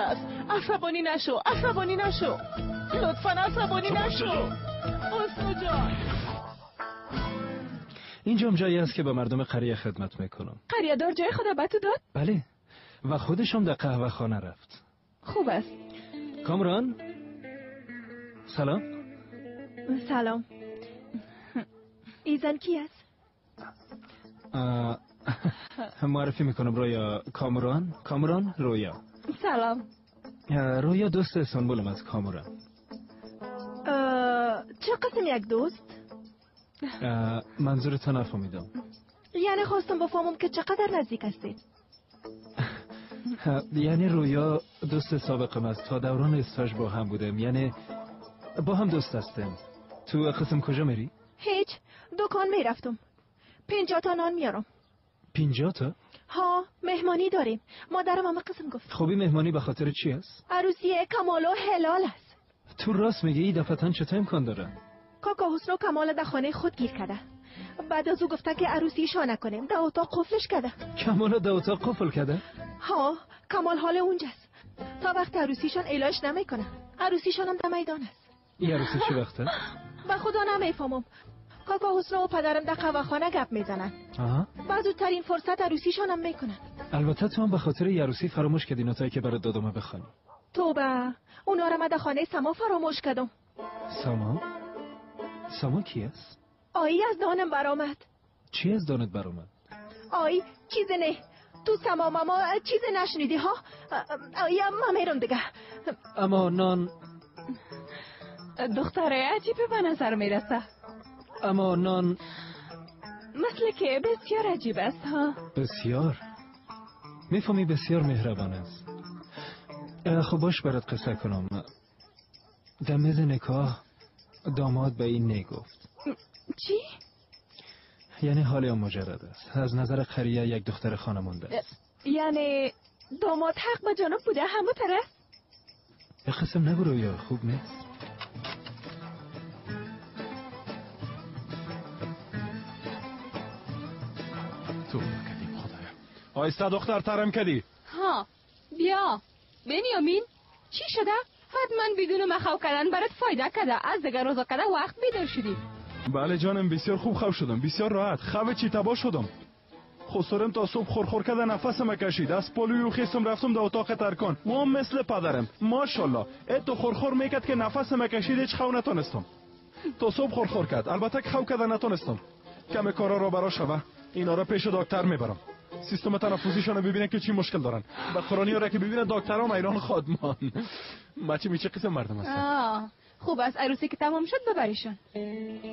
است. عصبانی نشو، عصبانی نشو، لطفا عصبانی نشو. حسنو جان، اینجا جایی است که به مردم قریه خدمت میکنم. قریه دار جای خدا به تو داد؟ بله، و خودشم در قهوه خانه رفت. خوب است. کامران، سلام. سلام. ایزن کی است؟ معرفی میکنم رویا. کامران، کامران، رویا. سلام. رویا دوست استانبولم از کامران. چه قسم یک دوست؟ منظورتو نفهمیدم. یعنی خواستم بفهمم که چقدر نزدیک هستید. یعنی رویا دوست سابقم است، تا دوران استاژ با هم بودم، یعنی با هم دوست هستیم. تو قسم کجا میری؟ هیچ، دکان میرفتم. 50 تا نان میارم. 50 تا؟ ها، مهمانی داریم. مادرم هم قسم گفت. خوبی مهمانی به خاطر چی است؟ عروسی کمال و هلال است. تو راست میگی؟ این دفعه چطور امکان داره؟ کاکا حسن و کمال در خانه خود گیر کرده. بعد از او گفته که عروسیشان نکنیم، در اتاق قفلش کرده. کمال در اتاق قفل کرده؟ ها، کمال حال اونجاست. تا وقت عروسیشان اعلانش نمیکنه. عروسیشان هم در میدان است. این عروسی چه وقته؟ به خدا نمیفهمم. کاکا حسن و پدرم در قهوه‌خانه گپ میزنن. بعد زودترین فرصت عروسیشان هم میکنن. البته تو هم به خاطر عروسی فراموش کردی نوتایی که برات دادم بخوانی. توبه، اونا را من در خانه سما فراموش کردم. سما؟ سما کی است؟ آیی از دانم برآمد. چی از دانت برآمد؟ آیی چیز نه. تو سما ماما چیز نشنیدی ها؟ آیی من میرم دیگه. اما نان دختره عجیبه به نظر میرسه. اما نان مثل که بسیار عجیب است ها. بسیار. میفهمی بسیار مهربان است. خب باش برات قصه کنم. در میز نکاح داماد به این نگفت. چی؟ یعنی حال مجرد است. از نظر قریه یک دختر خانه مونده است. یعنی داماد حق به جانب بوده همو طرف؟ به قسم نگو رویا، خوب نیست. تو کردیم خدایا. آیسته دختر ترم کردی. ها بیا بنیامین، چی شده؟ حتما بدون مخاو کردن برات فایده کرده. از دیگر روزا کرده وقت بیدار شدی. بله جانم، بسیار خوب خواب شدم، بسیار راحت. خواب چی تبا شدم. خسرم تا صبح خورخور کرده نفسم کشید. از پالوی و خیستم رفتم در اتاق ترکان. و هم مثل پدرم ماشاءالله اتو خورخور میکرد که نفسم کشید، هیچ خو نتونستم. تا صبح خورخور کرد، البته که خو کرده نتونستم. کم کارا را برا شوه، اینا را پیش دکتر میبرم. سیستم تنفسیشان رو ببینن که چی مشکل دارن. به قرانی را که ببینن دکترام ایران خادمان. بچه میچه قسم مردم هستن. خوب است عروسی که تمام شد ببریشون.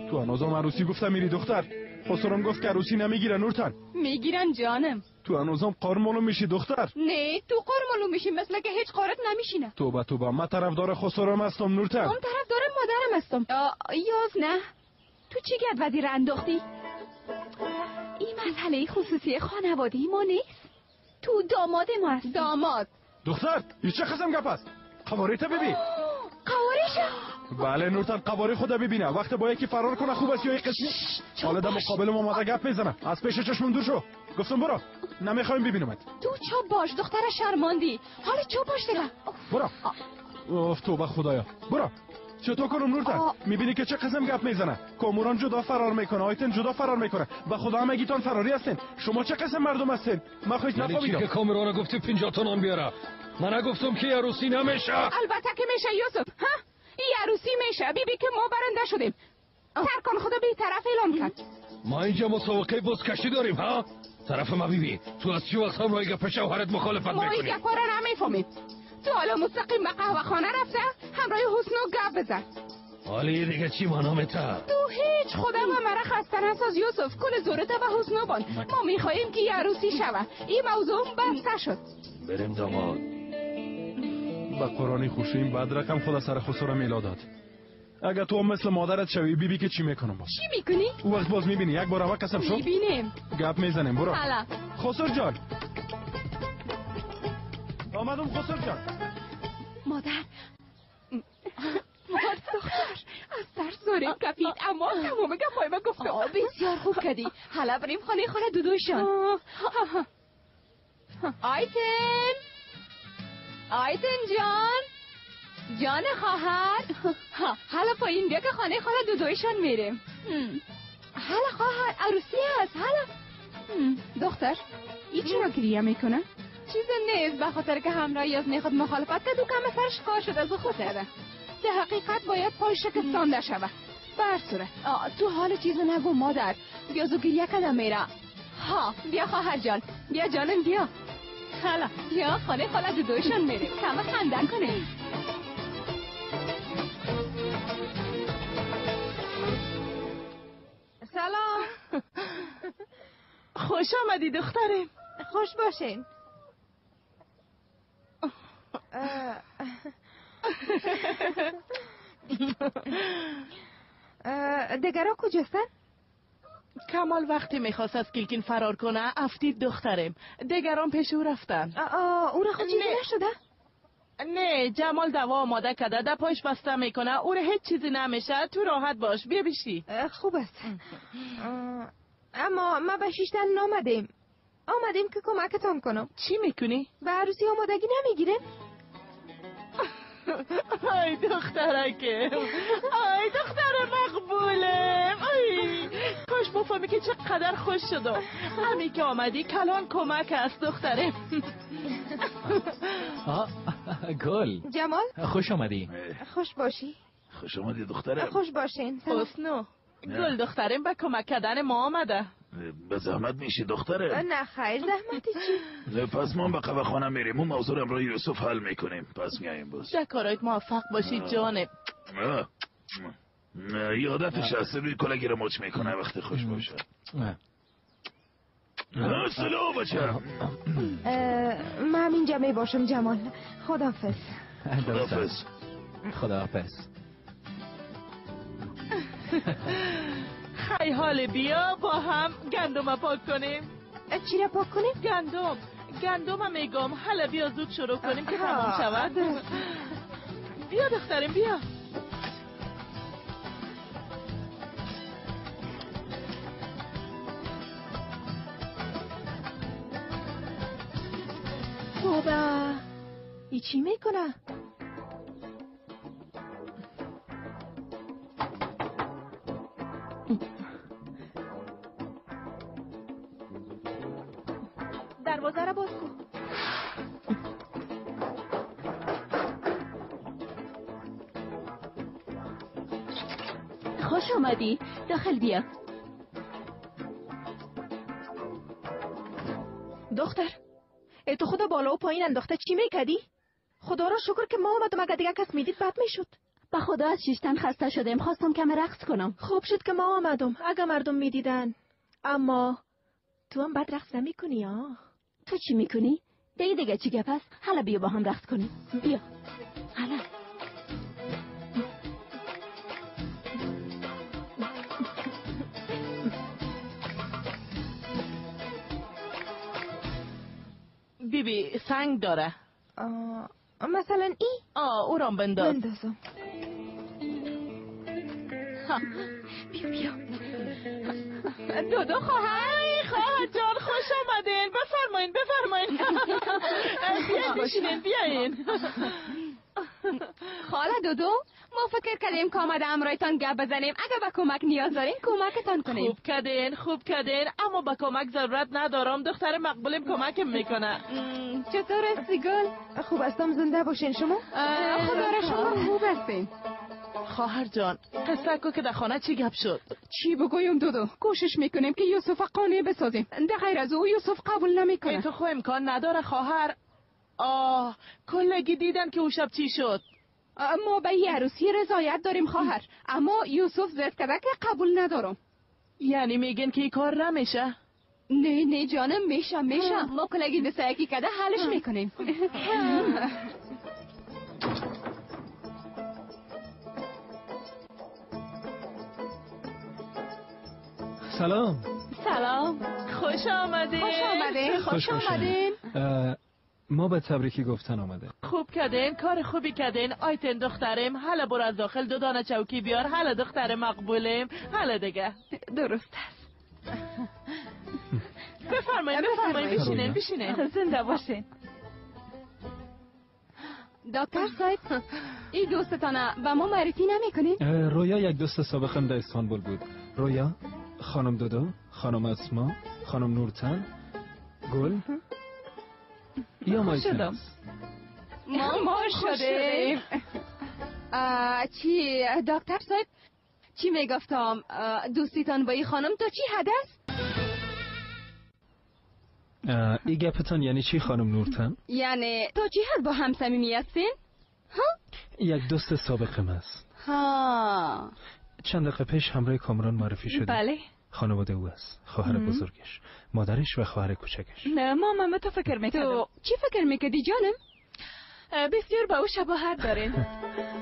تو هنوزم عروسی گفتم میری دختر. خسرم گفت که عروسی نمیگیرن نورتن. میگیرن جانم. تو هنوزم قارمالو میشی دختر. نه تو قارمالو میشی، مثل که هیچ قارت نمیشینه. توبه توبه، من طرفدار خسرم هستم نورتن. من طرفدار مادرم هستم. یاز نه. تو چی گرد وزیر انداختی؟ این مسئله خصوصی خانواده ما نیست. تو داماد ما هست. داماد. دختر این چه قسم گپ است؟ قواره تا ببین. قوارشه؟ بله نورتن، قواره خدا ببینه. وقت با یکی فرار کنه خوب است یا یک قسمی. حالا در مقابل ما ماده گپ میزنه. از پیش چشمم دور شو. گفتم برو، نمیخوایم ببینمت. تو چوب باش دختر شرماندی. حالا چوب باش دیگه. برو. اوف توبه خدایا. برو. چطور کنم نورتن؟ میبینی که چه قسم گپ میزنه. کاموران جدا فرار میکنه، آیتن جدا فرار میکنه. به خدا همگیتان فراری هستین. شما چه قسم مردم هستین؟ من خودش نفهمیدم. یعنی چی که کاموران گفتی 50 تا نان بیاره؟ من نگفتم که عروسی نمیشه. البته که میشه یوسف. ها؟ این عروسی میشه. بیبی که ما برنده شدیم. ترکان خدا بی طرف اعلام کرد. ما اینجا مسابقه بزکشی داریم ها؟ طرف ما بیبی تو از چی وقت همراه گپ شوهرت مخالفت میکنی؟ ما این گپا را نمیفهمیم. تو حالا مستقیم به قهوه خانه رفته همراه حسنو گپ بزن. حالی دیگه چی مانامته؟ تو هیچ خدا و مرا خسته نساز یوسف. کل زورت و حسنو بان. ما میخواهیم که عروسی شوه. این موضوع بسته شد. بریم داماد. به قرآنی خوشیم بعد رقم خدا سر خسرو میلا داد. اگه تو مثل مادرت شوی بیبی که چی میکنم باز؟ چی میکنی؟ او وقت باز میبینی یک بار اول قسم شد میبینیم گپ میزنیم. برو حالا خسرو جان. آمدم خسرو جان. مادر مادر دختر از ترس زوریم کپید، اما تمام گپای ما گفتم. بسیار خوب کردی. حالا بریم خانه خانه دودوشان. آیتن آیتن جان، جان خواهر، حالا پایین بیا که خانه خاله دودویشان میریم. حالا خواهر عروسی هست. حالا دختر ای چرا گریه میکنه؟ چیز نیست، به خاطر که همراه یاز خود مخالفت کرد و کم سرش کار شد از او خود زده. در حقیقت باید پای شکستانده شود. بر صورت تو حال چیز نگو مادر، بیا زو گریه کدم میره. ها بیا خواهر جان، بیا جانم بیا. حالا بیا خانه خاله دودویشان میریم، کم خنده کنیم. سلام. خوش آمدی دخترم. خوش باشین. دگرا کجاستن؟ کمال وقتی میخواست از کلکین فرار کنه افتید دخترم، دگران پیش او رفتن. او را خود چیزی نشده؟ نه، جمال دوا آماده کرده، در پایش بسته میکنه، او را هیچ چیزی نمیشه، تو راحت باش، بیا بشی. خوب است. اما ما به شیشتن نامدیم، آمدیم که کمکتان کنم. چی میکنی؟ به عروسی آمادگی نمیگیریم؟ آی دخترکم، آی دختر مقبولم، آی کاش بفهمی که چقدر خوش شدم. همین که آمدی کلان کمک است دخترم. گل جمال خوش آمدی. خوش باشی. خوش آمدی دخترم. خوش باشین. حسنو گل دخترم به کمک کردن ما آمده. به زحمت میشی دختره؟ نه خیر، زحمتی چی؟ پس ما به قهوه خانه میریم، اون موضوع رو یوسف حل میکنیم، پس میاییم باز. در کارایت موفق باشی جانب. یادتش هست روی کلگی رو مچ میکنه وقتی خوش باشه. سلام بچه. من همینجا می باشم جمال. خداحافظ. خداحافظ. خداحافظ. خی حال بیا با هم گندم پاک کنیم. چی را پاک کنیم؟ گندم. گندم میگم. حالا بیا زود شروع کنیم که تمام شود. بیا دخترم بیا. بابا ای چی میکنه؟ دروازه را باز کن. خوش آمدی، داخل بیا. دختر ای تو خدا بالا و پایین انداخته چی میکردی؟ خدا را شکر که ما آمدم، اگه دیگه کس میدید بد میشد. به خدا از شیشتن خسته شدم، خواستم کم رقص کنم. خوب شد که ما آمدم، اگه مردم میدیدن. اما تو هم بد رقص نمیکنی ها. تو چی میکنی؟ دیگه چی گپ است؟ حالا بیا با هم رقص کنیم. بیا حالا. بی بی سنگ داره. مثلا ای؟ او رام بنداز. بندازم. بیا بیا. دودو خواهر. خواهر جان خوش آمدین، بفرمایین بفرمایین. بیاین بشینین بیاین. خاله دودو ما فکر کردیم که آمده امرایتان گپ بزنیم، اگر به کمک نیاز دارین کمکتان کنیم. خوب کردین خوب کردین، اما به کمک ضرورت ندارم، دختر مقبولم کمکم میکنه. چطور هستی گل؟ خوب هستم، زنده باشین شما؟ خدا را شکر خوب هستین. خواهر جان قصه کو که در خانه چی گپ شد؟ چی بگویم دودو، کوشش میکنیم که یوسف قانع بسازیم، در غیر از او یوسف قبول نمیکنه. تو خو امکان نداره خواهر. آه کلگی دیدن که او شب چی شد. ما به یه عروسی رضایت داریم خواهر، اما یوسف زد کرده که قبول ندارم. یعنی میگن که این کار نمیشه؟ نه نه جانم میشه میشه، ما کلگی دسته یکی کده حلش میکنیم. سلام. سلام. خوش آمدین. خوش آمدین. خوش آمدین. ما به تبریکی گفتن آمده. خوب کردین، کار خوبی کردین. آیتن دخترم حالا برو از داخل دو دانه چوکی بیار. حالا دختر مقبولم، حالا دیگه درست است. بفرمایید بفرمایید، بشینین بشینین. زنده باشین. دکتر صاحب، این دوستتانه به ما معرفی نمی‌کنین؟ رویا یک دوست سابقم در استانبول بود. رویا، خانم دودو، خانم اسما، خانم نورتن، گل. یا مایتن. ما شدیم. چی دکتر صاحب، چی میگفتم؟ دوستیتان با این خانم تا چی حد است؟ این گپتان یعنی چی خانم نورتن؟ یعنی تا چی حد با هم صمیمی هستین؟ ها؟ یک دوست سابقم است. ها. چند دقیقه پیش همراه کامران معرفی شدیم. بله. خانواده او است، خواهر بزرگش، مادرش و خواهر کوچکش. نه ماما، تو فکر میکردم. تو چی فکر میکردی جانم؟ بسیار با او شباهت دارین.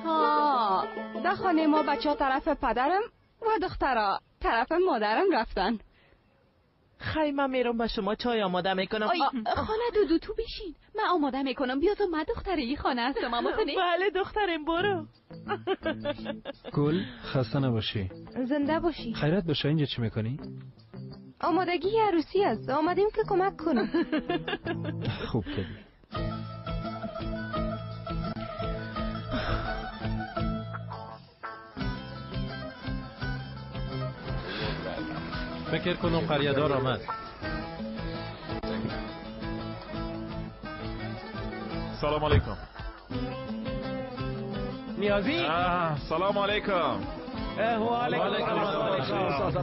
ها، در خانه ما بچه ها طرف پدرم و دخترها طرف مادرم رفتن. خیلی من میرم با شما چای آماده میکنم. خانه دودو تو بشین، من آماده میکنم. بیا تو، من دختر ای خانه هستم. اما بله دخترم، برو. گل، خسته نباشی. زنده باشی. خیرت باشه. اینجا چی میکنی؟ آمادگی عروسی است، آمدیم که کمک کنم. خوب کردی. فکر کنم قریه‌دار آمد. سلام علیکم. نیازی؟ سلام علیکم. علیکم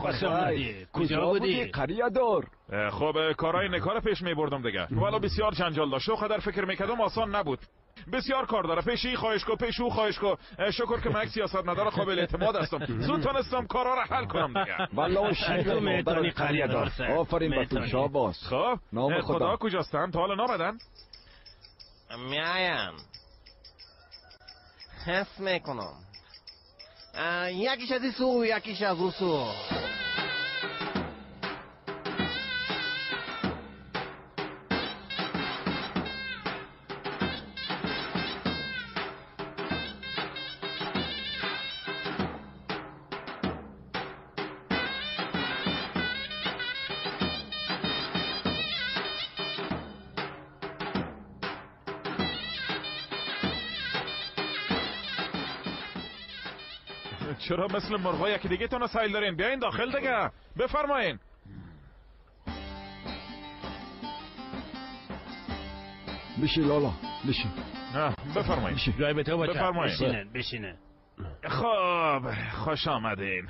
السلام. کجا بودی؟ قریه‌دار. خب کارهای نکار پیش می بردم دیگه. والا بسیار جنجال داشت. قدر فکر میکردم آسان نبود. بسیار کار داره. پیش این خواهش کو، پیش او خواهش کو. شکر که من یک سیاستمدار قابل اعتماد هستم. زود تونستم کارا را حل کنم دیگه. والله شیر مادر قریه‌دار. آفرین به تو، شاباش. خب نام خدا کجاستن؟ تا حالا نامدن؟ میایم. حس میکنم یکیش از این سو، یکیش از او سو. چرا مثل مرغا یکی دیگه تون سیل دارین؟ بیاین داخل دیگه، بفرمایین. بشین لالا، بشین. نه بفرمایین. جای به تو بچه. بفرمایین. بشینه بشینه. خب خوش آمدین.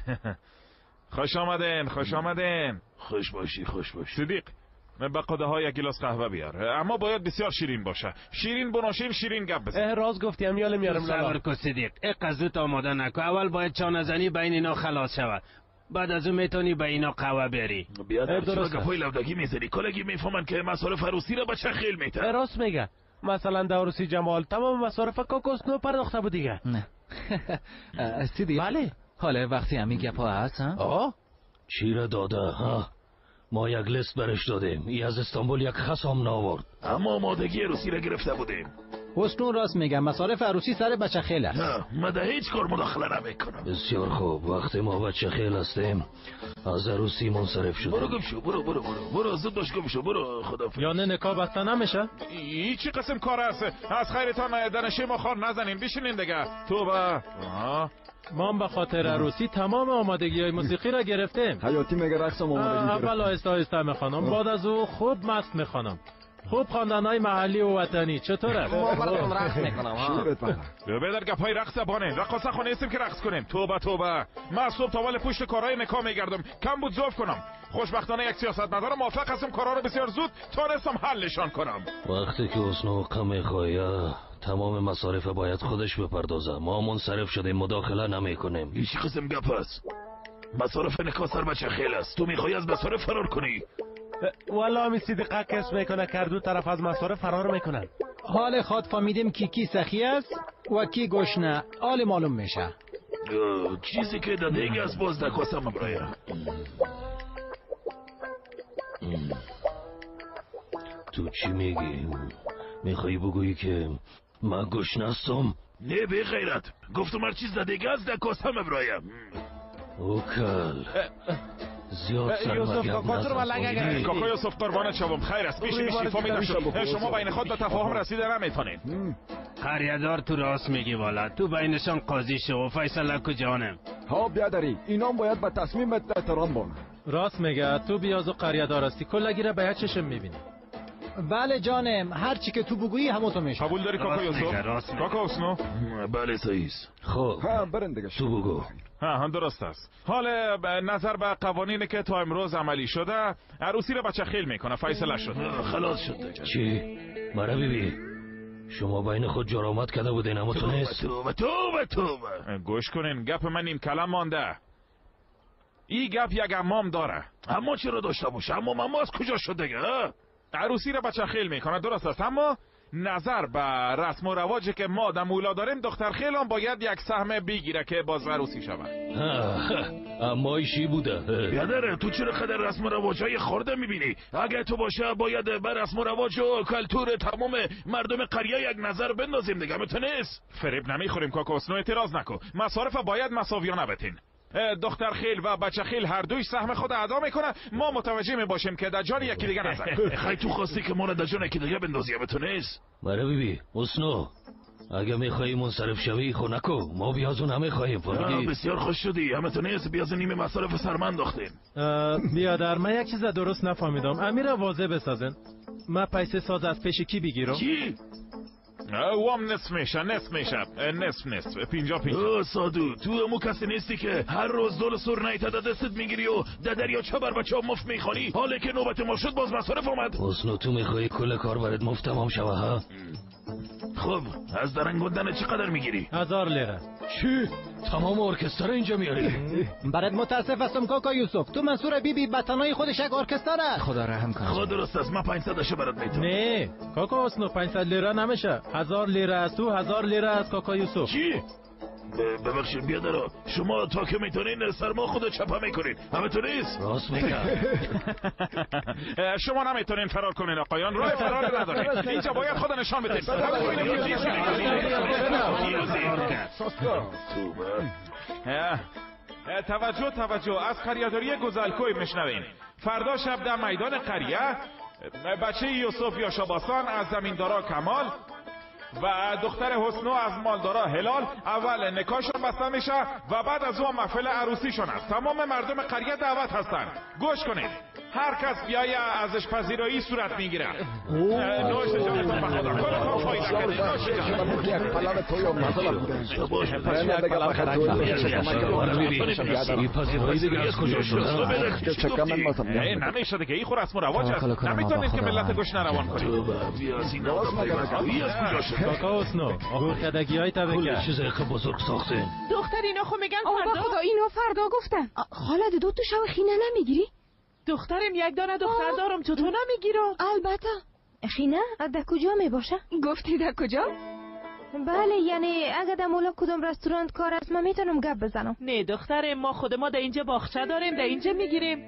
خوش آمدین، خوش آمدین. خوش باشی، خوش باشی. صدیق به قده ها یک گیلاس قهوه بیار، اما باید بسیار شیرین باشه. شیرین بنوشین، شیرین گپ بزن. راز گفتی، امیال میارم لالا. صبر کن صدیق، قضیه آماده نکن. اول باید چانه زنی بین اینا خلاص شود، بعد از اون میتونی به اینا قهوه بری. بیادر چرا گپای لودگی میزنی؟ کلگی میفهمن که مصارف عروسی را بچه خیل میته. راست میگه. مثلا در عروسی جمال تمام مصارف کوکوس نو پرداخته بود دیگه. نه صدیق. بله. حالا وقتی همین گپا هست ها؟ چی را داده ها؟ ما یک لیست برش دادیم، ای از استانبول یک خصم ناورد. اما آمادگی عروسی را گرفته بودیم. حسنون راست میگم، مصارف عروسی سر بچه خیل است. نه من در هیچ کار مداخله نمیکنم. بسیار خوب، وقتی ما بچه خیل هستیم از عروسی منصرف شدیم. برو گم شو، برو برو برو برو، زود باش گم شو، برو. خدافظ. یعنی نکاح بسته نمیشه؟ ای چی قسم کار است؟ از خیرتان دنشه ما خار نزنین، بشینین دیگه. توبه. ما به خاطر عروسی تمام آمادگی های موسیقی را گرفتیم. حیاتی میگه رقصم آمادگی گرفتم. اول آهسته آهسته میخوانم، بعد از او خوب مست میخوانم. خوب خواندنهای محلی و وطنی چطور است؟ ما براتون رقص میکنم. ها بیادر گپای رقص بانه. رقاصه خانه هستیم که رقص کنیم. توبه توبه. من صبح تا اول پشت کارهای نکاح میگردم، کم بود ضعف کنم. خوشبختانه یک سیاستمدار موافق هستم، کارها رو بسیار زود تانستم حلشان کنم. وقتی که حسن قم میخواه تمام مصارف باید خودش بپردازه. ما منصرف شدیم، مداخله نمیکنیم. هیچ قسم گپ است. مصارف نکاح سر بچه خیل است. تو میخوای از مصارف فرار کنی؟ والا می صدیقه کس میکنه که دو طرف از مصارف فرار میکنن. حال خود فهمیدیم کی کی سخی است و کی گشنه. حال معلوم میشه. چیزی که در دیگه از باز نکاسم برای. تو چی میگی؟ میخوایی بگویی که من گشنه هستم؟ نه بی غیرت، گفتم هر چیز دیگه از دکاسم ابرایم. اوکل زیاد یوسف کاکا یوسف قربانت شوم، خیر است، پیش میشی فهمیده شد. شما بین خود به تفاهم رسیده نمیتونید. قریه‌دار تو راست میگی والا، تو بینشان قاضی شو و فیصله کو جانم. ها بیادری، اینام باید به تصمیمت احترام بانه. راست میگه، تو بیاز و قریه‌دار هستی، کلگی را به یک چشم میبینی. بله جانم، هر چی که تو بگویی همون تو میشه. قبول داری کاکا یوسف؟ کاکا حسنو؟ بله سایز. خب ها برن دیگه، تو بگو. ها درست است. حال نظر به قوانینی که تا امروز عملی شده، عروسی را بچه خیل میکنه، فیصله شد. خلاص شد دیگه. چی؟ مرا بیبی شما بین خود جرامت کرده بودین اما تو نیست. توبه توبه توبه. گوش کنین، گپ من نیم کلام مانده. این گپ یک امام داره. اما چرا داشته باشه؟ اما از کجا شد دیگه؟ عروسی را بچه خیل میکنه درست است، اما نظر به رسم و رواجی که ما در مولا داریم، دختر خیل هم باید یک سهم بگیره که باز عروسی شود. اما ایشی بوده بیادره، تو چرا قدر رسم و رواجهای خورده میبینی؟ اگه تو باشه باید به رسم و رواج و کلتور تمام مردم قریه یک نظر بندازیم دیگه. متنیست فریب نمیخوریم کاکا حسنو، اعتراض نکن. مصارف باید مساویانه بتین. دختر خیل و بچه خیل هر دوی سهم خود ادا میکنه، ما متوجه میباشیم که در جان یکی دیگه نزن. خیلی تو خواستی که ما را در جان یکی دیگه بندازی، به تو نیست. بله بیبی حسنو، اگه میخوایی منصرف شوی خو نکو، ما بیازو نمیخواهیم. فهمیدی؟ بسیار خوش شدی، همه تو نیست بیاز نیمه مصارف سرمن انداختین. بیادر من یک چیز درست نفهمیدم، امیر واضح بسازن. من پیسه ساز از پیش کی بگیرم؟ کی؟ وام نصف میشه، نصف میشه، نصف نصف، 50-50. سادو تو امو کسی نیستی که هر روز دور سر نیتا دستت میگیری و در دریا چه بر بچه مفت میخوانی، حالا که نوبت ما شد باز مصارف اومد. حسنو تو میخوایی کل کار برات مفت تمام شوه ها؟ خب از درنگوندن چقدر میگیری؟ 1000 لیره. چی؟ تمام ارکستر اینجا میاری؟ برات متاسف هستم کاکا یوسف، تو منصور بیبی به تنهایی خودش یک ارکستر است. خدا رحم کنه. خدا درست است، من 500 شو برات میتونم. نه کاکا حسنو 500 لیره نمیشه، 1000 لیره است تو، 1000 لیره است کاکا یوسف. چی؟ ببخشید بیادرا، شما تا که میتونین سرما خود چپه میکنین، همه تو نیست؟ راست میگم. شما نمیتونین فرار کنین آقایان، راه فرار ندارین، اینجا باید خود نشان بدین. توجه توجه، از قریه‌داری گزلکوی میشنوین. فردا شب در میدان قریه بچه یوسف یا شاباسان از زمیندارا کمال و دختر حسنو از مالدارا هلال اول نکاحشون بسته میشه و بعد از اون محفل عروسیشون است. تمام مردم قریه دعوت هستند. گوش کنید، هر کس بیای ازش پذیرایی صورت میگیره. نوش جانتون به خدا، کلتون فایده کردید. نوش جان. نمیشه دیگه، این خور رسم و رواج است، نمیتونید که ملت گشنه روان کنید. کاکا حسنو گورخدگی های تا بکر چیز بزرگ ساخته. دختر اینا خو میگن فردا. خدا اینو فردا گفتن. خاله دو تو شب خینه نمیگیری؟ دخترم یک دانه دختر دارم، چطور نمیگیرم؟ البته. خینه در کجا میباشه؟ گفتی در کجا؟ بله یعنی اگه در مولا کدام رستوران کار است من میتونم گپ بزنم. نه دخترم، ما خود ما در اینجا باغچه داریم، در اینجا میگیریم.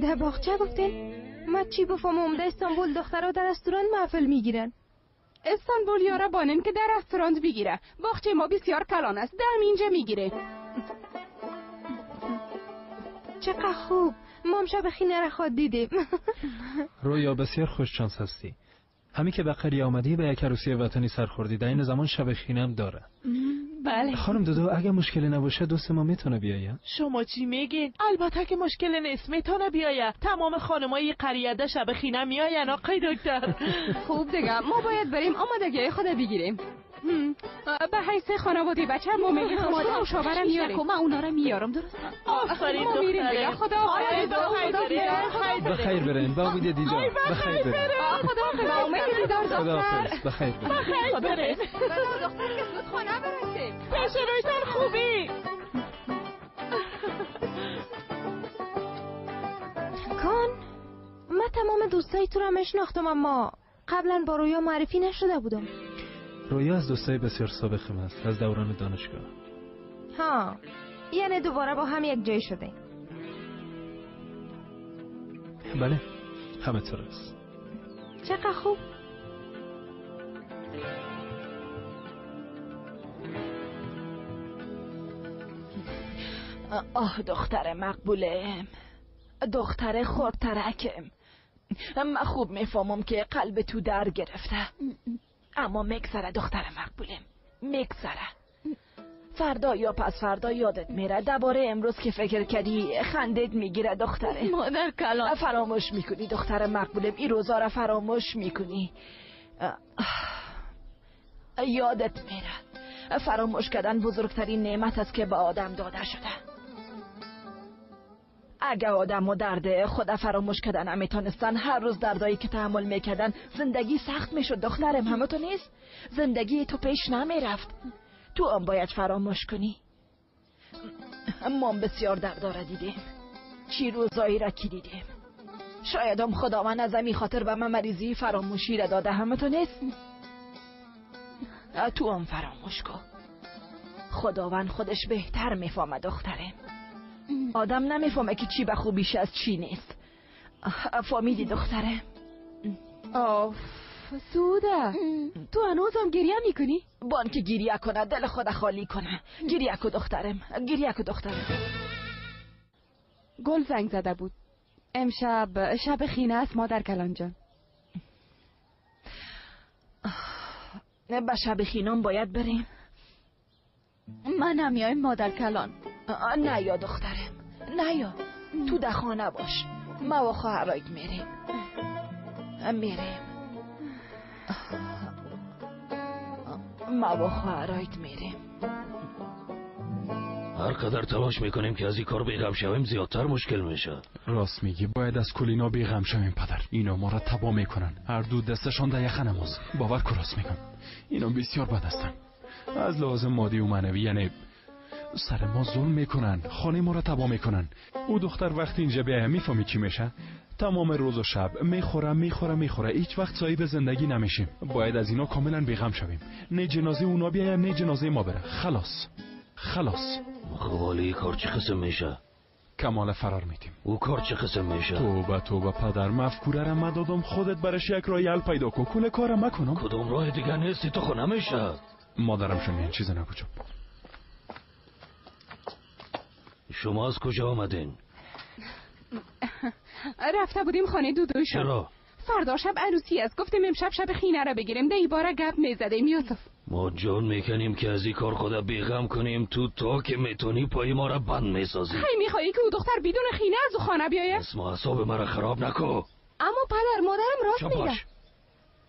در باغچه گفتین؟ ما چی بفهمم؟ در استانبول دخترها در رستوران محفل میگیرن. استانبول یارا بانن که در رستوران بگیره. باغچه ما بسیار کلان است، دم اینجا میگیره. چقدر خوب، ما هم شب خینه را خود دیدیم. رویا بسیار خوش شانس هستی، همین که به قریه آمدی به یک عروسی وطنی سرخوردی، در این زمان شب خینه هم داره. بله خانم دودو اگه مشکلی نباشه دوست ما میتونه بیایه. شما چی میگین؟ البته که مشکل نیست، میتونه بیایه. تمام خانمای قریه ده شب خینه میاین آقای دکتر. خوب دیگه ما باید بریم آمادگی خود بگیریم. به حیث خانواده بچه ما میگیم خدا و شوهرم میاریم. من اونا رو میارم درست. آفرین دختره. خدا بخیر برین، با امید دیدار. بخیر برین. خدا با امید دیدار دختر. بخیر برین. بخیر برین. دختر که زود خانه برسه. پیش رویتان خوبی. کان من تمام دوستای تو را میشناختم، اما قبلا با رویا معرفی نشده بودم. رویا از دوستای بسیار سابقم است، از دوران دانشگاه. ها یعنی دوباره با هم یک جای شده. بله همه طور است. چقدر خوب. آه دختر مقبولم، دختر خردترکم، من خوب میفهمم که قلب تو در گرفته، اما میگذره دختر مقبولم، میگذره. فردا یا پس فردا یادت میره، دوباره امروز که فکر کردی خندت میگیره دختره. مادر کلان فراموش میکنی دختر مقبولم، این روزا را فراموش میکنی، یادت میره. فراموش کردن بزرگترین نعمت است که به آدم داده شده. اگه آدم و درد خود فراموش کردن نمیتونستن، هر روز دردایی که تحمل میکردن زندگی سخت میشد دخترم. همه تو نیست، زندگی تو پیش نمیرفت، تو هم باید فراموش کنی. ما بسیار درد را دیدیم، چی روزایی را که دیدیم. شاید هم خداوند از این خاطر به من مریضی فراموشی را داده. همه تو نیست، تو هم فراموش کن. خداوند خودش بهتر میفهمه دخترم. آدم نمیفهمه که چی به خوبیش از چی نیست. فهمیدی دختره؟ آف سوده، تو هنوزم گریه میکنی؟ بان که گریه کنه دل خود خالی کنه. گریه کو دخترم، گریه کو دخترم. گل زنگ زده بود، امشب شب خینه است مادر کلان جان. به شب خینام باید بریم. من نمیایم مادر کلان. نه یا دخترم، نه یا، تو در خانه باش، ما و خواهرایت میریم، میریم، ما و خواهرایت میریم. هر قدر تلاش میکنیم که از این کار بیغم شویم زیادتر مشکل میشه. راست میگی، باید از کل اینا بیغم شویم پدر. اینا ما را تباه میکنن، هر دو دستشان در یخن ماست. باور کن راست میگم، اینا بسیار بد هستن از لحاظ مادی و معنوی، یعنی سر ما ظلم میکنن، خانه ما را تباه میکنن. او دختر وقتی اینجا بیایم میفهمی چی میشه؟ تمام روز و شب میخوره میخوره میخوره، هیچ وقت صاحب زندگی نمیشیم. باید از اینا کاملا بیغم شویم، نه جنازه اونا بیایم نه جنازه ما بره. خلاص خلاص. خوالی کار چه قسم میشه؟ کمال فرار میدیم. او کار چه قسم میشه؟ توبه توبه پدر، مفکوره را مدادم، خودت برش یک راه حل پیدا کن. کل کارم مکنم. کدوم راه دیگه نیستی تو خو نمیشه. مادرم شون این چیز نگو. شما از کجا آمدین؟ رفته بودیم خانه دودوشون. چرا؟ فردا شب عروسی است، گفتیم امشب شب خینه را بگیریم. ده باره گپ میزدیم یوسف. ما جان میکنیم که از این کار خدا بیغم کنیم، تو تا که میتونی پای ما را بند میسازی. هی میخوایی که او دختر بدون خینه از او خانه بیاید؟ اسم اعصاب مرا خراب نکو. اما پدر مادرم راست میگه.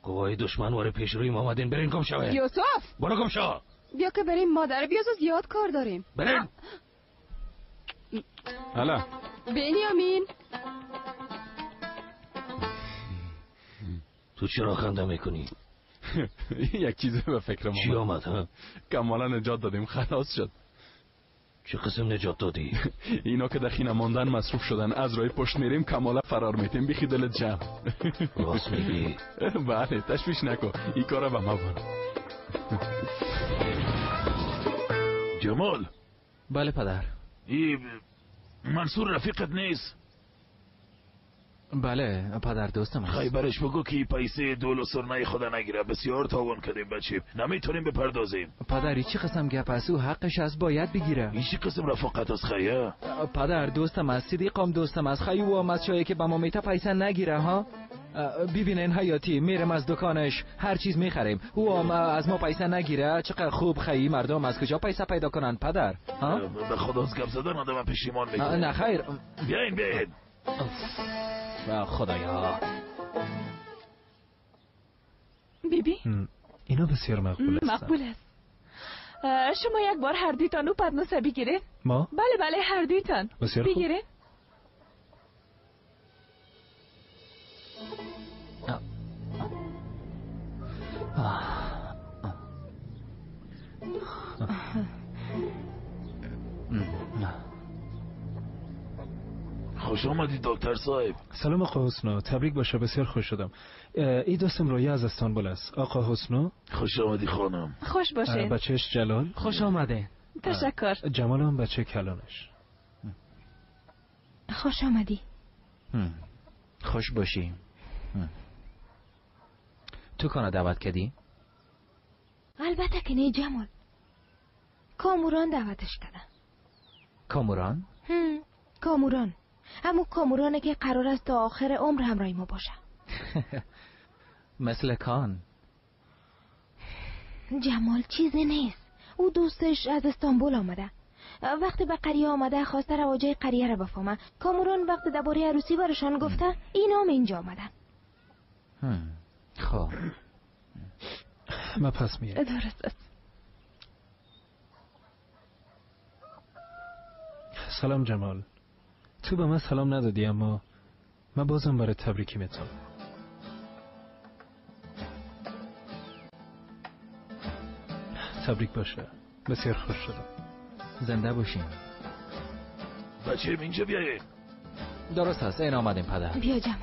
قوای دشمن واره پیش روی ما آمدین، برین گم شوه. یوسف برو گم شو. بیا که بریم مادر، بیا زیاد کار داریم. برین. حالا بنیامین تو چرا خنده میکنی؟ یک چیزی به فکر ما چی آمد ها؟ کمالا نجات دادیم، خلاص شد. چه قسم نجات دادی؟ اینا که در خینه ماندن مصروف شدن، از راه پشت میریم کمالا فرار میتیم. بیخی دلت جمع. راست میگی؟ بله تشویش نکن، این کارا به ما بان. جمال. بله پدر. ای منصور رفیقت نیست؟ بله پدر دوستم است. خیبرش بگو که پیسه دول و سرنای خدا نگیره، بسیار تاوان کردیم بچه، نمیتونیم بپردازیم. پدر چی قسم گپ است؟ او حقش است باید بگیره. این چی قسم رفاقت است خیه؟ پدر دوستم است، صدیقم دوستم است، خیلی او هم از چایی که به ما میته پیسه نگیره ها. ببینین حیاتی، میرم از دکانش هر چیز میخریم، او هم از ما پیسه نگیره. چقدر خوب خیلی مردم از کجا پیسه پیدا کنن پدر؟ ها؟ به خدا از گپ زدن آدم پشیمان میکنه. نه خیر. بیاین بیاین. خدایا. بیبی اینا بسیار مقبول است. مقبول است. شما یک بار هر دویتان او پدنوسه بگیرین. ما؟ بله بله هر دویتان بگیرین. خوش آمدید دکتر صاحب. سلام آقا حسنو، تبریک باشه، بسیار خوش شدم. این دوستم رویا از استانبول است. آقا حسنو خوش آمدی خانم. خوش باشین. بچهش جلال. خوش آمده. تشکر. جمال هم بچه کلانش. خوش آمدی. خوش باشی. تو کانا دعوت کردی؟ البته که نه جمال، کاموران دعوتش کردم. کاموران؟ کاموران، همون کامورانه که قرار است تا آخر عمر همراه ما باشه. مثل کان. جمال چیزی نیست، او دوستش از استانبول آمده. وقتی به قریه آمده خواسته رواجه قریه را بفهمه. کاموران وقتی درباره عروسی برشان گفته اینا هم اینجا آمدن. خب من پس میرم. درست است. سلام جمال، تو به من سلام ندادی اما من بازم برای تبریکی میتونم. تبریک باشه، بسیار خوش شدم. زنده باشیم. بچه اینجا بیایید. درست است، این آمدیم پدر. بیا جمال.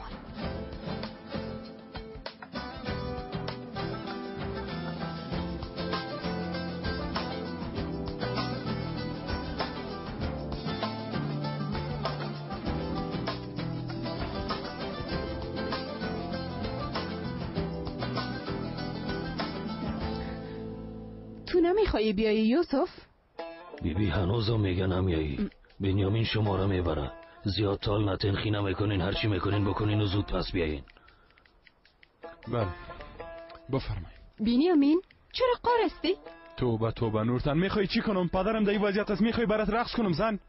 تو نمیخوایی بیایی یوسف؟ بیبی هنوزم میگن همیایی. بنیامین شما را میبره. زیاد تال نتنخی نمیکنین، هرچی میکنین بکنین و زود پس بیاین. بله بفرمایید. بنیامین چرا قارستی؟ توبه توبه نورتن، میخوای چی کنم؟ پدرم در این وضعیت است، میخوای برات رقص کنم؟ زن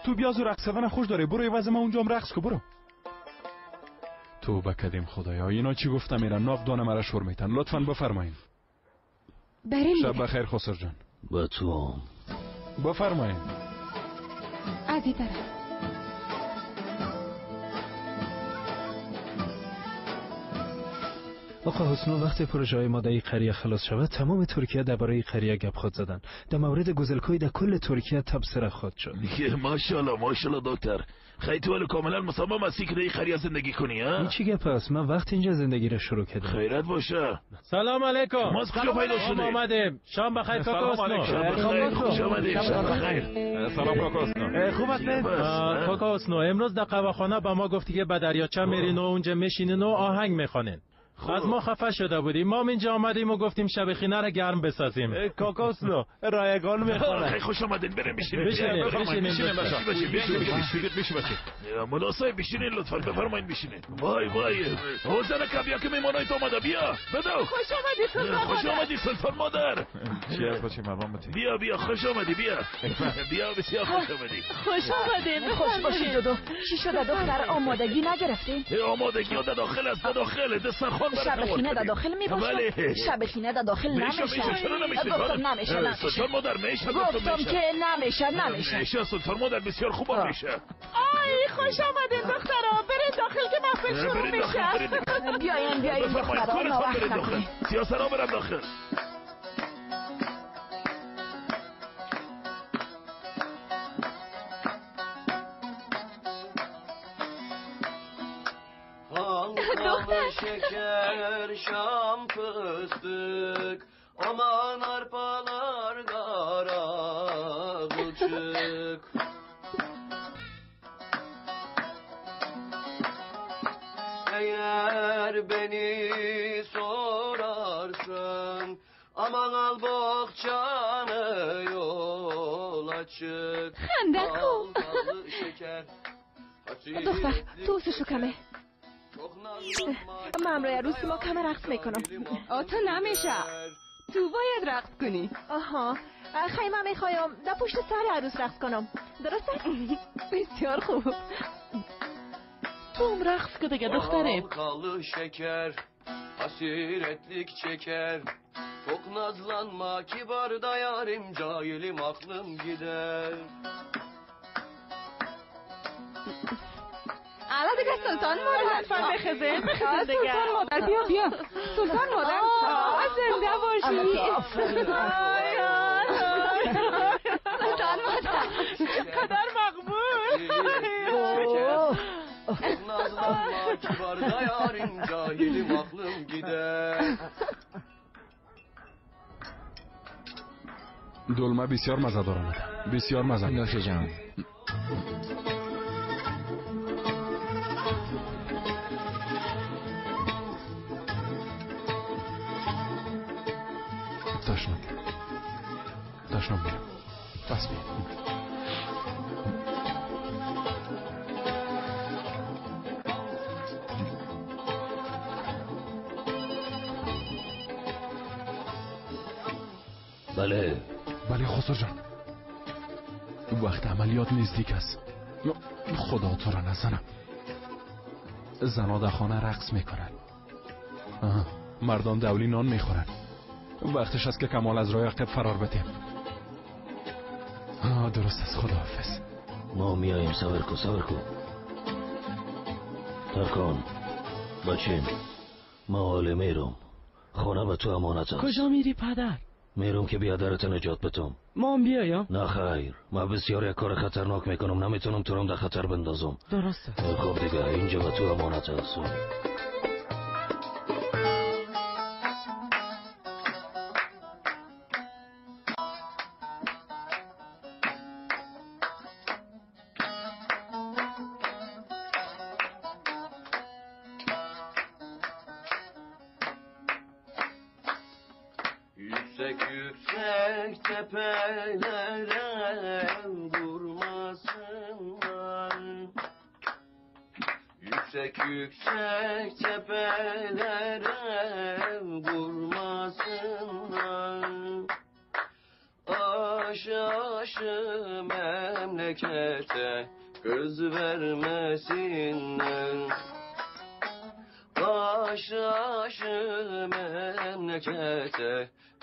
تو بیاز و رقص کردن خوش داره، برو وضع ما اونجا هم رقص کو، برو. توبه کردیم خدایا، اینا چی گفتم میرن ناف دانه مرا شور میتن. لطفاً بفرمایید. شب بخیر خسر جان. با تو هم. بفرمایید. از این طرف. آقا حسنو، وقتی پروژه های ما در این قریه خلاص شود تمام ترکیه درباره این قریه گپ خود زدن. در مورد گزلکوی در کل ترکیه تبصره خود شد. ماشاءالله ماشاءالله دکتر، خیلی تو کاملا مصمم هستی که در این قریه زندگی کنی ها؟ این چی گپ است؟ من وقتی اینجا زندگی را شروع کردم. خیرت باشه. سلام علیکم. ما از کجا پیدا شدی؟ آمدیم. شام بخیر کاکا حسنو. شب بخیر، خوش آمدید. شب بخیر. سلام کاکا حسنو. خوب هستید؟ کاکا حسنو امروز در قهوه‌خانه به ما گفتی که به دریاچه میرین و اونجا میشینین و آهنگ میخوانین. از ما خفه شده بودیم، ما اینجا آمدیم و گفتیم شب خینه را گرم بسازیم. کاکا حسنو رایگان میخوانه. خیلی خوش آمدین، بریم بشینیم. بشینیم بشینیم. مناسب بشینین لطفا، بفرمایید بشینین. وای وای حوزنه بیا که میمانایت آمده، بیا بدو. خوش آمدی سلطان مادر. خوش آمدی سلطان مادر. چی از بچه مردم بتی؟ بیا بیا خوش آمدی، بیا بیا، بسیار خوش آمدی. خوش آمدین. خوش باشید دودو. چی شده دختر؟ آمادگی نگرفتین؟ آمادگی ها داخل است، داخل دسترخوان. شب خینه در داخل می باشد. شب خینه در داخل نمیشه. گفتم نمیشه. سلطان مادر میشه. گفتم که نمیشه نمیشه. میشه سلطان مادر، بسیار خوب میشه. آی خوش آمدین دخترها، برین داخل که محفل شروع میشه. بیاین بیاین دخترها، ناوقت نکنین. سیاسرا برن داخل. دختر şeker şam fıstık, aman arpalar kara kılçık. Eğer beni sorarsan, aman al bohçanı yola çık. خنده کو. دختر تو شکمه من امرای عروس ما کم رقص میکنم. تو نمیشه، تو باید رقص کنی. آها خیلی من میخوایم در پشت سر عروس رقص کنم، درسته؟ بسیار خوب. تو هم رقص که دیگه دختره. Halkalı şeker, hasiretlik çeker. Çok nazlanma kibar da yarim, cahilim aklım gider. الان دیگه سلطان مادر. لطفاً بخزه بخزه دیگه. سلطان مادر بیا بیا. سلطان مادر زنده باشی. سلطان مادر چقدر مقبول. Nazlanma kibar da yarim, cahilim aklım gider. دلمه بسیار مزه دارم، بسیار مزه. نوش جان. تشنم تشنم میرم. پس بیا. بله بله خسرو جان، وقت عملیات نزدیک است. خدا تو را نزنم. زنها در خانه رقص میکنن، مردان دولی نان میخورن. وقتش است که کمال از راه عقب فرار بدیم. درست است، خداحافظ. ما میاییم، صبر کن صبر کن. ترکان بچیم، ما حاله میرم. خانه به تو امانت است. کجا میری پدر؟ میرم که بیادرت نجات بدم. ما هم بیایم؟ نه خیر، من بسیار یک کار خطرناک میکنم، نمیتونم تو رو در خطر بندازم. درسته. خب دیگه اینجا به تو امانت است. Yüksek yüksek tepelere vurmasınlar. Yüksek yüksek tepelere vurmasınlar. Aşı aşı memlekete kız vermesinler. Aşı aşı memlekete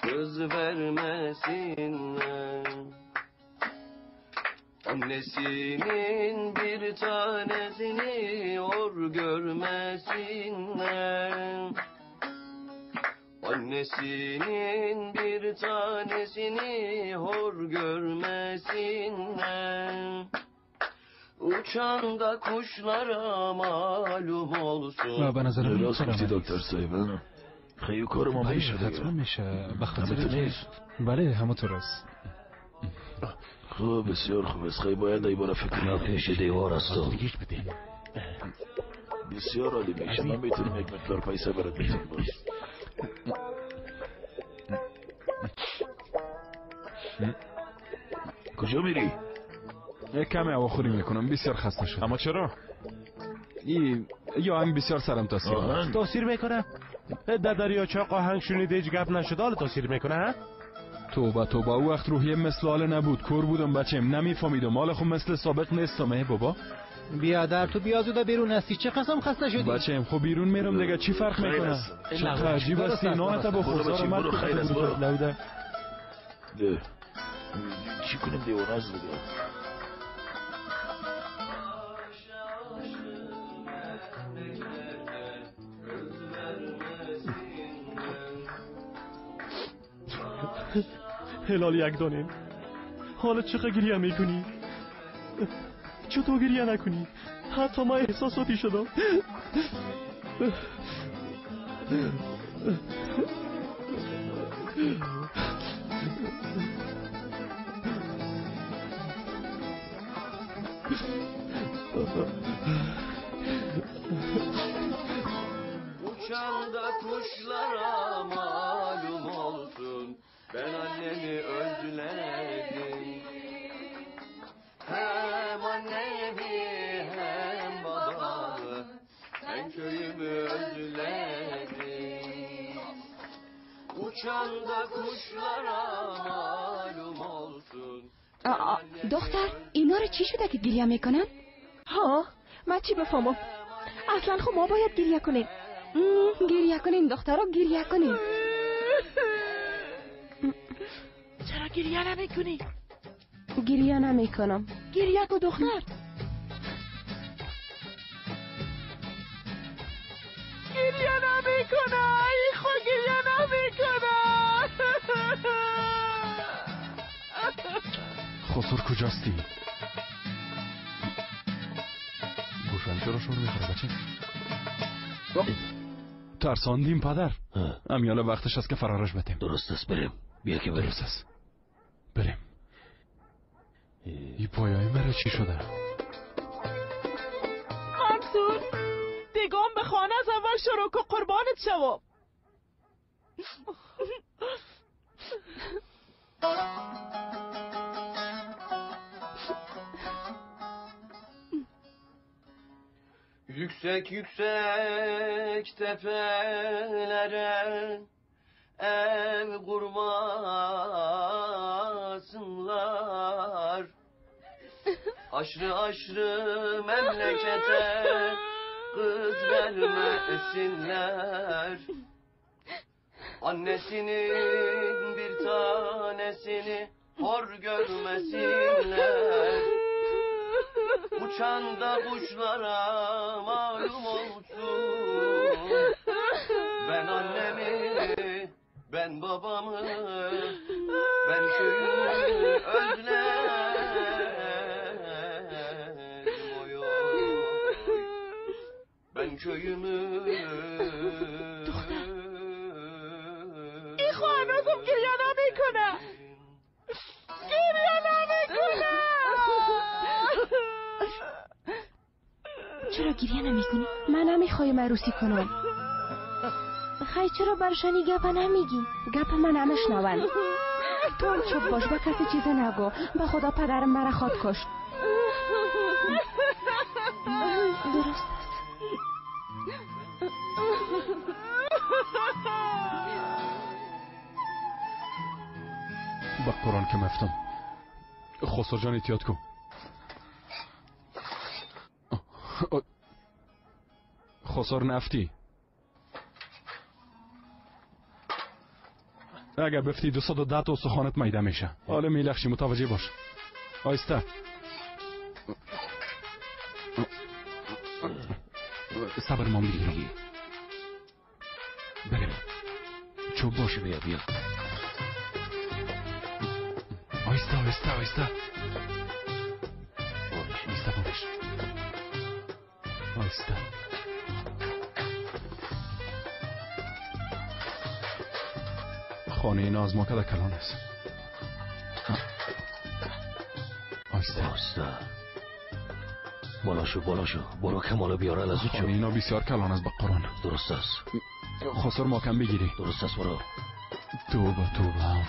kız vermesinler. Annesinin bir tanesini or görmesinler. Annesinin bir tanesini hor görmesinler. Uçan da kuşlara malum olsun. به نظر من راست گفتی دکتر صاحب. خیلی کار ما میشه، حتما میشه. به خاطر بله همونطور است. خوب بسیار خوب است. خیلی باید ای باره فکر من پیش دیوار هستم. بسیار عالی میشه. من میتونم یک مقدار پیسه برات بدم باز. کجا میری؟ یک کمی هواخوری میکنم، بسیار خسته شدم. اما چرا؟ یا آهنگ بسیار سرم تاثیر میکنه. تاثیر میکنه؟ در دریاچه آهنگ شنیده هیچ گپ نشد، حالا تاثیر میکنه؟ ها؟ توبه توبه، او وقت روحیه مثل حال نبود. کور بودم بچم، نمیفهمیدم. حال خود مثل سابق نیستم. ای بابا بیادر تو بیا زود بیرون هستی، چه قسم خسته شدی؟ بچم خب بیرون میرم دیگه، چی فرق میکنه؟ چه عجیب است. نانت بخور، زار مرد خیر است. برو لوده. چی کنیم دیوانه است دیگه. هلال یک دانیم، حالا چقدر گریه میکنی؟ چطور گریه نکنی؟ حتی ما احساساتی شدم. Uçan da kuşlara malum olsun, ben annemi özledim. Hem annemi hem babamı, ben köyümü özledim. Uçan da kuşlara malum olsun. دختر اینا رو چی شده که گریه میکنن؟ ها من چی بفهمم؟ اصلا خب ما باید گریه کنیم. گریه کنین دخترها، گریه کنین. چرا گریه نمیکنی؟ گریه نمیکنم. گریه کن دختر. گریه نمیکنه. ای خود گریه نمیکنه. خسرو کجاستی؟ گوشم چرا شور میخوره بچه؟ ترساندیم پدر. امیال وقتش است که فرارش بدیم. درست است، بریم. بیا که بریم. درست است، بریم. این پایای مرا چی شده؟ منصور دیگم به خانه از اول شروع که قربانت شوم. Yüksek yüksek tepelere Ev kurmasınlar. Aşrı aşrı memlekete kız vermesinler. Annesinin bir tanesini hor görmesinler. Uçan da kuşlara malum olsun. Ben annemi, ben babamı, ben köyümü özledim. Oy oy. Ben köyümü. دختر این خواهنازم گریه نمیکنه، گریه نمیکنه. چرا گریه نمیکنی؟ من نمیخوایم عروسی کنم. خی چرا برشانی گپ نمیگی؟ گپ من نمیشنون. تو هم چوب باش، با کسی چیزی نگو. به خدا پدرم مرا خواد کشت. درست است. با قرآن که مفتم. خسرو جان احتیاط کن. خسر نفتی. اگر بفتی 210 تا استخوانت میده میشه. حالا میلخشی، متوجه باش. آیسته. صبر ما میگیرم. بریم. چوب باشه. بیا بیا. آیسته آیسته آیسته. آیسته باش. آیسته. خانه اینا از ما کده کلان است. آیسته آیسته. بالا شو، بالا شو. برو کمالو بیاره از او. خانه اینا بسیار کلان است با قرآن. درست است. خسر ما کم بگیری. درست است، برو. توبه توبه.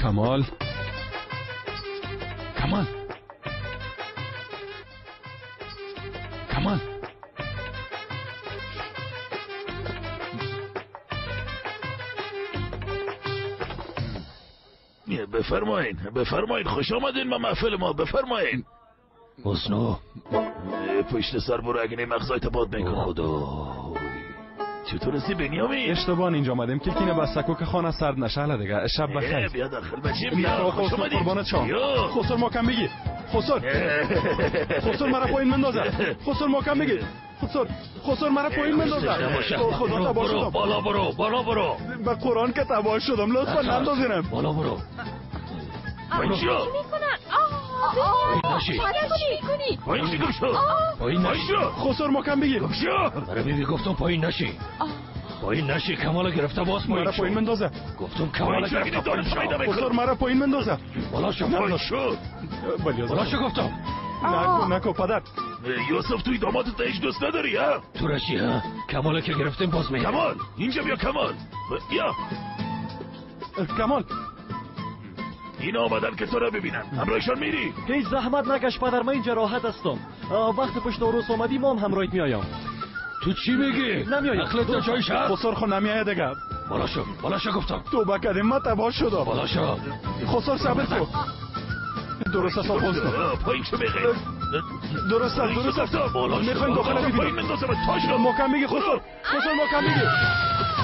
کمال، کمال، کمال. بفرمایین، بفرمایین، خوش آمدین به محفل ما. بفرمایین. حسنو پشت سر برو، اگه نی مغزایت باد میکنم. خدا چطور هستی بنیامین؟ اشتباه اینجا آمدیم که کینه بستکو که خانه سرد نشه. دیگه شب بخیر. بیا داخل بچه، بیا. خوش آمدین. قربانت شام. خسر ما کم بگی. خسر، خسر مرا پایین مندازه. خسر ما کم بگی. خسر، خسر مرا پایین مندازه. خدا تباه شدم. بالا برو، بالا برو. به قرآن که تباه شدم. لطفا نندازینم. بالا برو. پایین شو. پایین نشی. پایین نشی. خسر ما کم بگی. آره بیبی گفتم پایین نشی. پایین نشی. کمال گرفته باز پایین مرا پایین مندازه. گفتم کمال گرفته پایین شو. خسر مرا پایین مندازه. بالا شو، بالا شو. بالا شو گفتم. نکو نکو پدر. یوسف توی دامادت هیچ دوست نداری ها؟ تو رشی ها؟ کمال که گرفتیم باز میگه. کمال اینجا بیا. کمال بیا. کمال اینا آمدن که تو را ببینن. همراهشان میری؟ هیچ زحمت نکش پدر، من اینجا راحت هستم. وقت پشت عروس آمدی ما هم همراهت میایم. تو چی میگی؟ نمیایم. عقلت در جایش هست؟ خسر خو نمیایه دیگه. بالا شو، بالا شو گفتم. توبه کردیم، من تباه شدم. بالا شو. خسر صبر کن. درست است خسر. پایین شو بغیر. درست است، درست است. میخوایم داخل ببینیم. پایین مندازم تاش را. محکم بگی خسر. خسر محکم بگی.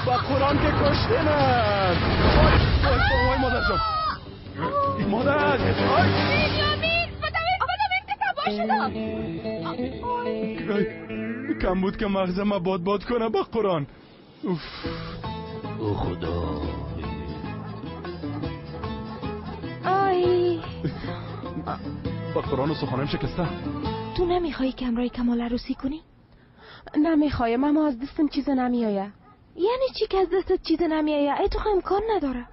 با قرآن که کشتنم. وای وای وای مادر جان. مادر. آی بنیامین، بدوین بدوین که تباه شدم. کم بود که مغزم باد باد کنه با قرآن. اوف. او خدا. آی با قرآن و سخنم شکسته. تو نمیخوایی که همراه کمال عروسی کنی؟ نمیخوایم، اما از دستم چیز نمیآید. یعنی چی که از دستت چیز نمیآید؟ ای تو امکان نداره.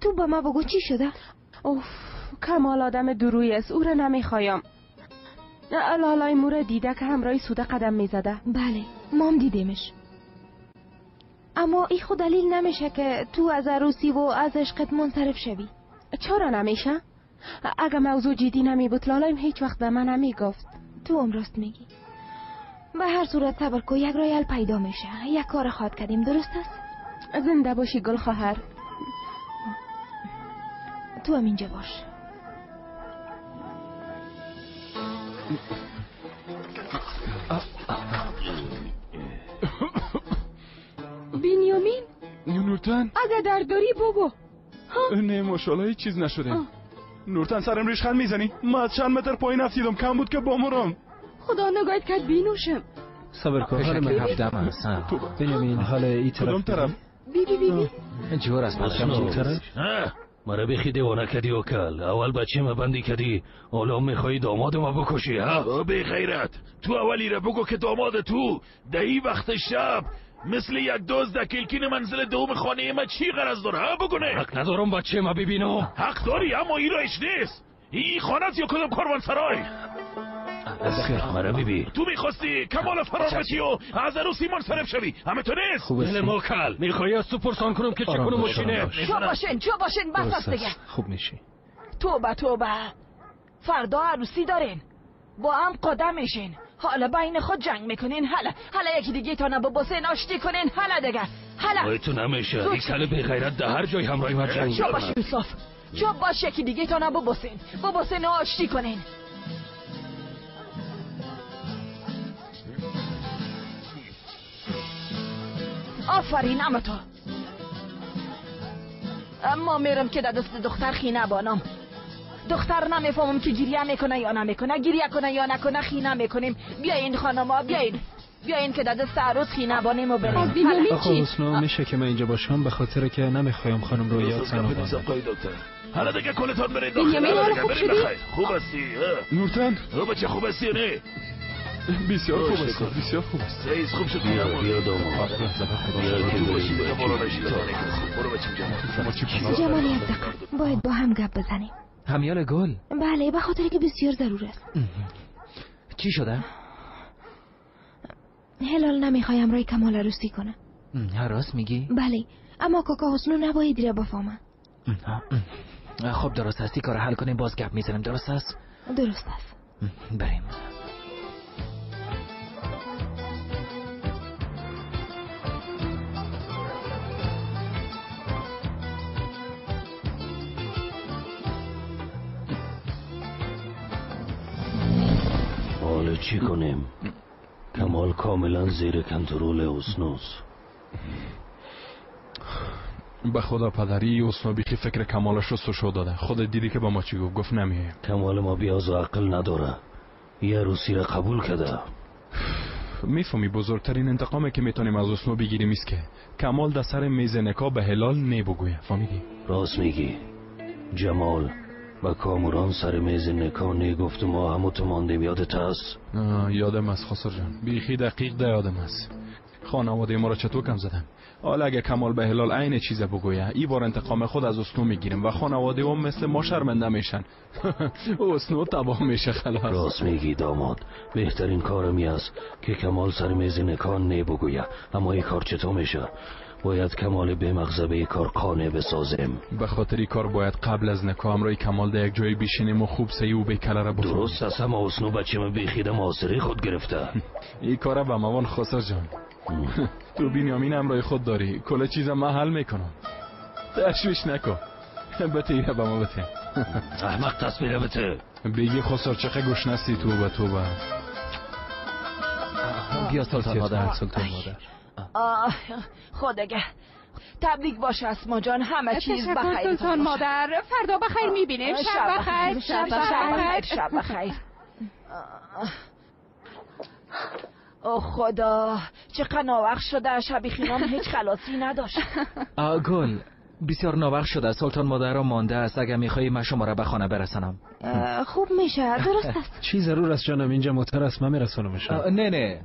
تو با ما بگو چی شده؟ اوف، کمال آدم درویی است، او را نمیخوایم. لالای مو را دیده که همراه سوده قدم میزده. بله، ما هم دیدیمش. اما این خود دلیل نمیشه که تو از عروسی و از عشقت منصرف شوی. چرا نمیشه؟ اگه موضوع جدی نمی بود لالایم هیچ وقت به من نمیگفت. تو هم راست میگی. به هر صورت صبر کو، یک راه حل پیدا میشه. یک کار خواد کردیم، درست است؟ زنده باشی گل خواهر. تو هم اینجا باش. بنیامین، نورتن، اگه درد داری بگو. نه ماشاءالله هیچ چیز نشده. نورتن سرم ریشخند میزنی. من از چند متر پایین افتیدم، کم بود که بامرم. خدا نگاهت کرد بینوشم. صبر کن، حال من هفدم است. بنیامین حال ای طرف. کدام طرف؟ بی بی بی بی. جور از پسم طرف. مرا بیخی دیوانه کدی و کل. اول بچه ما بندی کدی، حالا میخوایی داماد ما بکشی ها؟ بی غیرت، تو اولی را بگو که داماد تو در این وقت شب مثل یک دزد در کلکین منزل دوم خانه ما چی غرض داره؟ ها بگو. نه حق ندارم بچه ما ببینم. حق داری اما این رایش نیست. این خانه است یا کدام کاروانسرای؟ مرا بیبی، تو میخواستی کمال فرار بشی و از عروسی منصرف شوی، همه تو نیست. دل ما کل میخوایی از تو پرسان کنم که چه کنم و چی نه. چو باشین، بس است دیگه. خوب میشی. توبه توبه، فردا عروسی دارین، با هم قدم میشین، حالا بین خود جنگ میکنین. حالا یکی دیگه تا نبوسین آشتی کنین. حالا دیگه، حالا تو نمیشه. این کل بی غیرت در هر جای همراه ما جنگ. چو باش یوسف، چو باش، یکی دیگه تا نبوسین، آشتی کنین. آفرین اما تو. اما میرم که در دست دختر خینه بانم. دختر نمیفهمم که گریه میکنه یا نمیکنه، گریه کنه یا نکنه خینه میکنیم. بیاین خانما، بیاین که در دست عروس خینه بانیم و بریم. آقا حسنو میشه که من اینجا باشم؟ به خاطر که نمیخوایم خانم رو یاد تنها بانم. حالا دیگه کلتان برید داخل. خوب شدی؟ خوب هستی؟ نورتن بچه خوب هستی؟ نه بسیار خوب است، بسیار خوب است. رئیس خوب شد. بیا داماد، جمال یک دقیقه باید با هم گپ بزنیم. همیال گل؟ بله، به خاطر که بسیار ضرور است. چی شده؟ هلال نمیخوایم رای کمال عروسی کنه. راست میگی؟ بله، اما کاکا حسنو نباید را بفهمه. خب درست هستی، کار حل کنیم باز گپ میزنیم. درست است؟ درست است. بریم. حالا چی کنیم؟ کمال کاملا زیر کنترل حسنوست. به خدا پدری حسنو بیخی فکر کمالش رو سشو داده. خودت دیدی که با ما چی گفت؟ گفت نمیه. کمال ما بیاز و عقل نداره، یه عروسی را قبول کرده. میفهمی بزرگترین انتقامی که میتونیم از حسنو بگیریم است که کمال در سر میز نکاح به هلال نبگویه. فهمیدی؟ راست میگی جمال. با کاموران سر میز نکاح نگفت ما همو تو ماندیم. یادت هست؟ یادم است خسر جان، بیخی دقیق ده یادم است. خانواده ما را چطور کم زدن. حالا اگه کمال به هلال عین چیزه بگویه، ای بار انتقام خود از اسنو میگیریم و خانواده هم مثل ما شرمنده میشن. اسنو تباه میشه خلاص. راست میگی داماد، بهترین کارمی است که کمال سر میز نکاح نبگویه. اما این کار چطور میشه؟ باید کمال به مغزبه کار قانع بسازیم. به خاطر این کار باید قبل از نکاح همراه کمال در یک جای بشینیم و خوب سعی و بیکله را بخوریم. درست است، اما حسنو بچه بیخیده معاصره خود گرفته. این کار به موان خسر جان. تو بنیامین همراه خود داری، کل چیزم من حل میکنم، تشویش نکن. بته ایره به ما بته. احمق تصویره بته. بگی خسر چقدر گشنه هستی. توبه توبه. بیا سلطان مادر. سلطان مادر. آه خداگه تبریک باشه اسما جان، همه چیز بخیر. سلطان مادر فردا بخیر میبینیم. شب بخیر. شب بخیر. شب بخیر. او خدا چقدر ناوقت شده، شبی خینام هیچ خلاصی نداشت. گل بسیار ناوقت شده، سلطان مادر را مانده است. اگر میخوایی من شما را به خانه برسانم. خوب میشه، درست است. چی ضرور است جانم، اینجا موتر است، من میرسانمشان. نه نه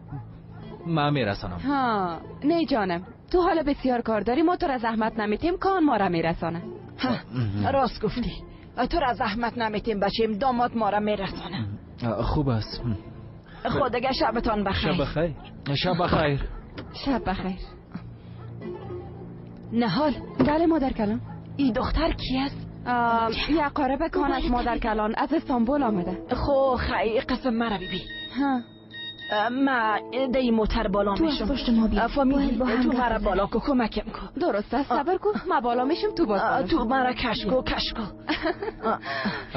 من میرسانم. ها نه جانم، تو حالا بسیار کار داری، ما تو را زحمت نمیتیم، کان ما را میرسانه. راست گفتی، تو را زحمت نمیتیم بچیم، داماد ما را میرسانه. خوب است. خداگه شبتان بخیر. شب بخیر. شب بخیر. شب بخیر. نهال. بله مادر کلان. این دختر کی است؟ یه قارب کان از مادر کلان، از استانبول آمده. خو خیلی قسم مرا بیبی. ها ما دی موتر بالا میشم. تو پشت ما بیا. فامیلی تو مرا بالا کو، کمکم کو. درست است، صبر کو، ما بالا میشم تو باز بالا. تو مرا کش کو، کش کو.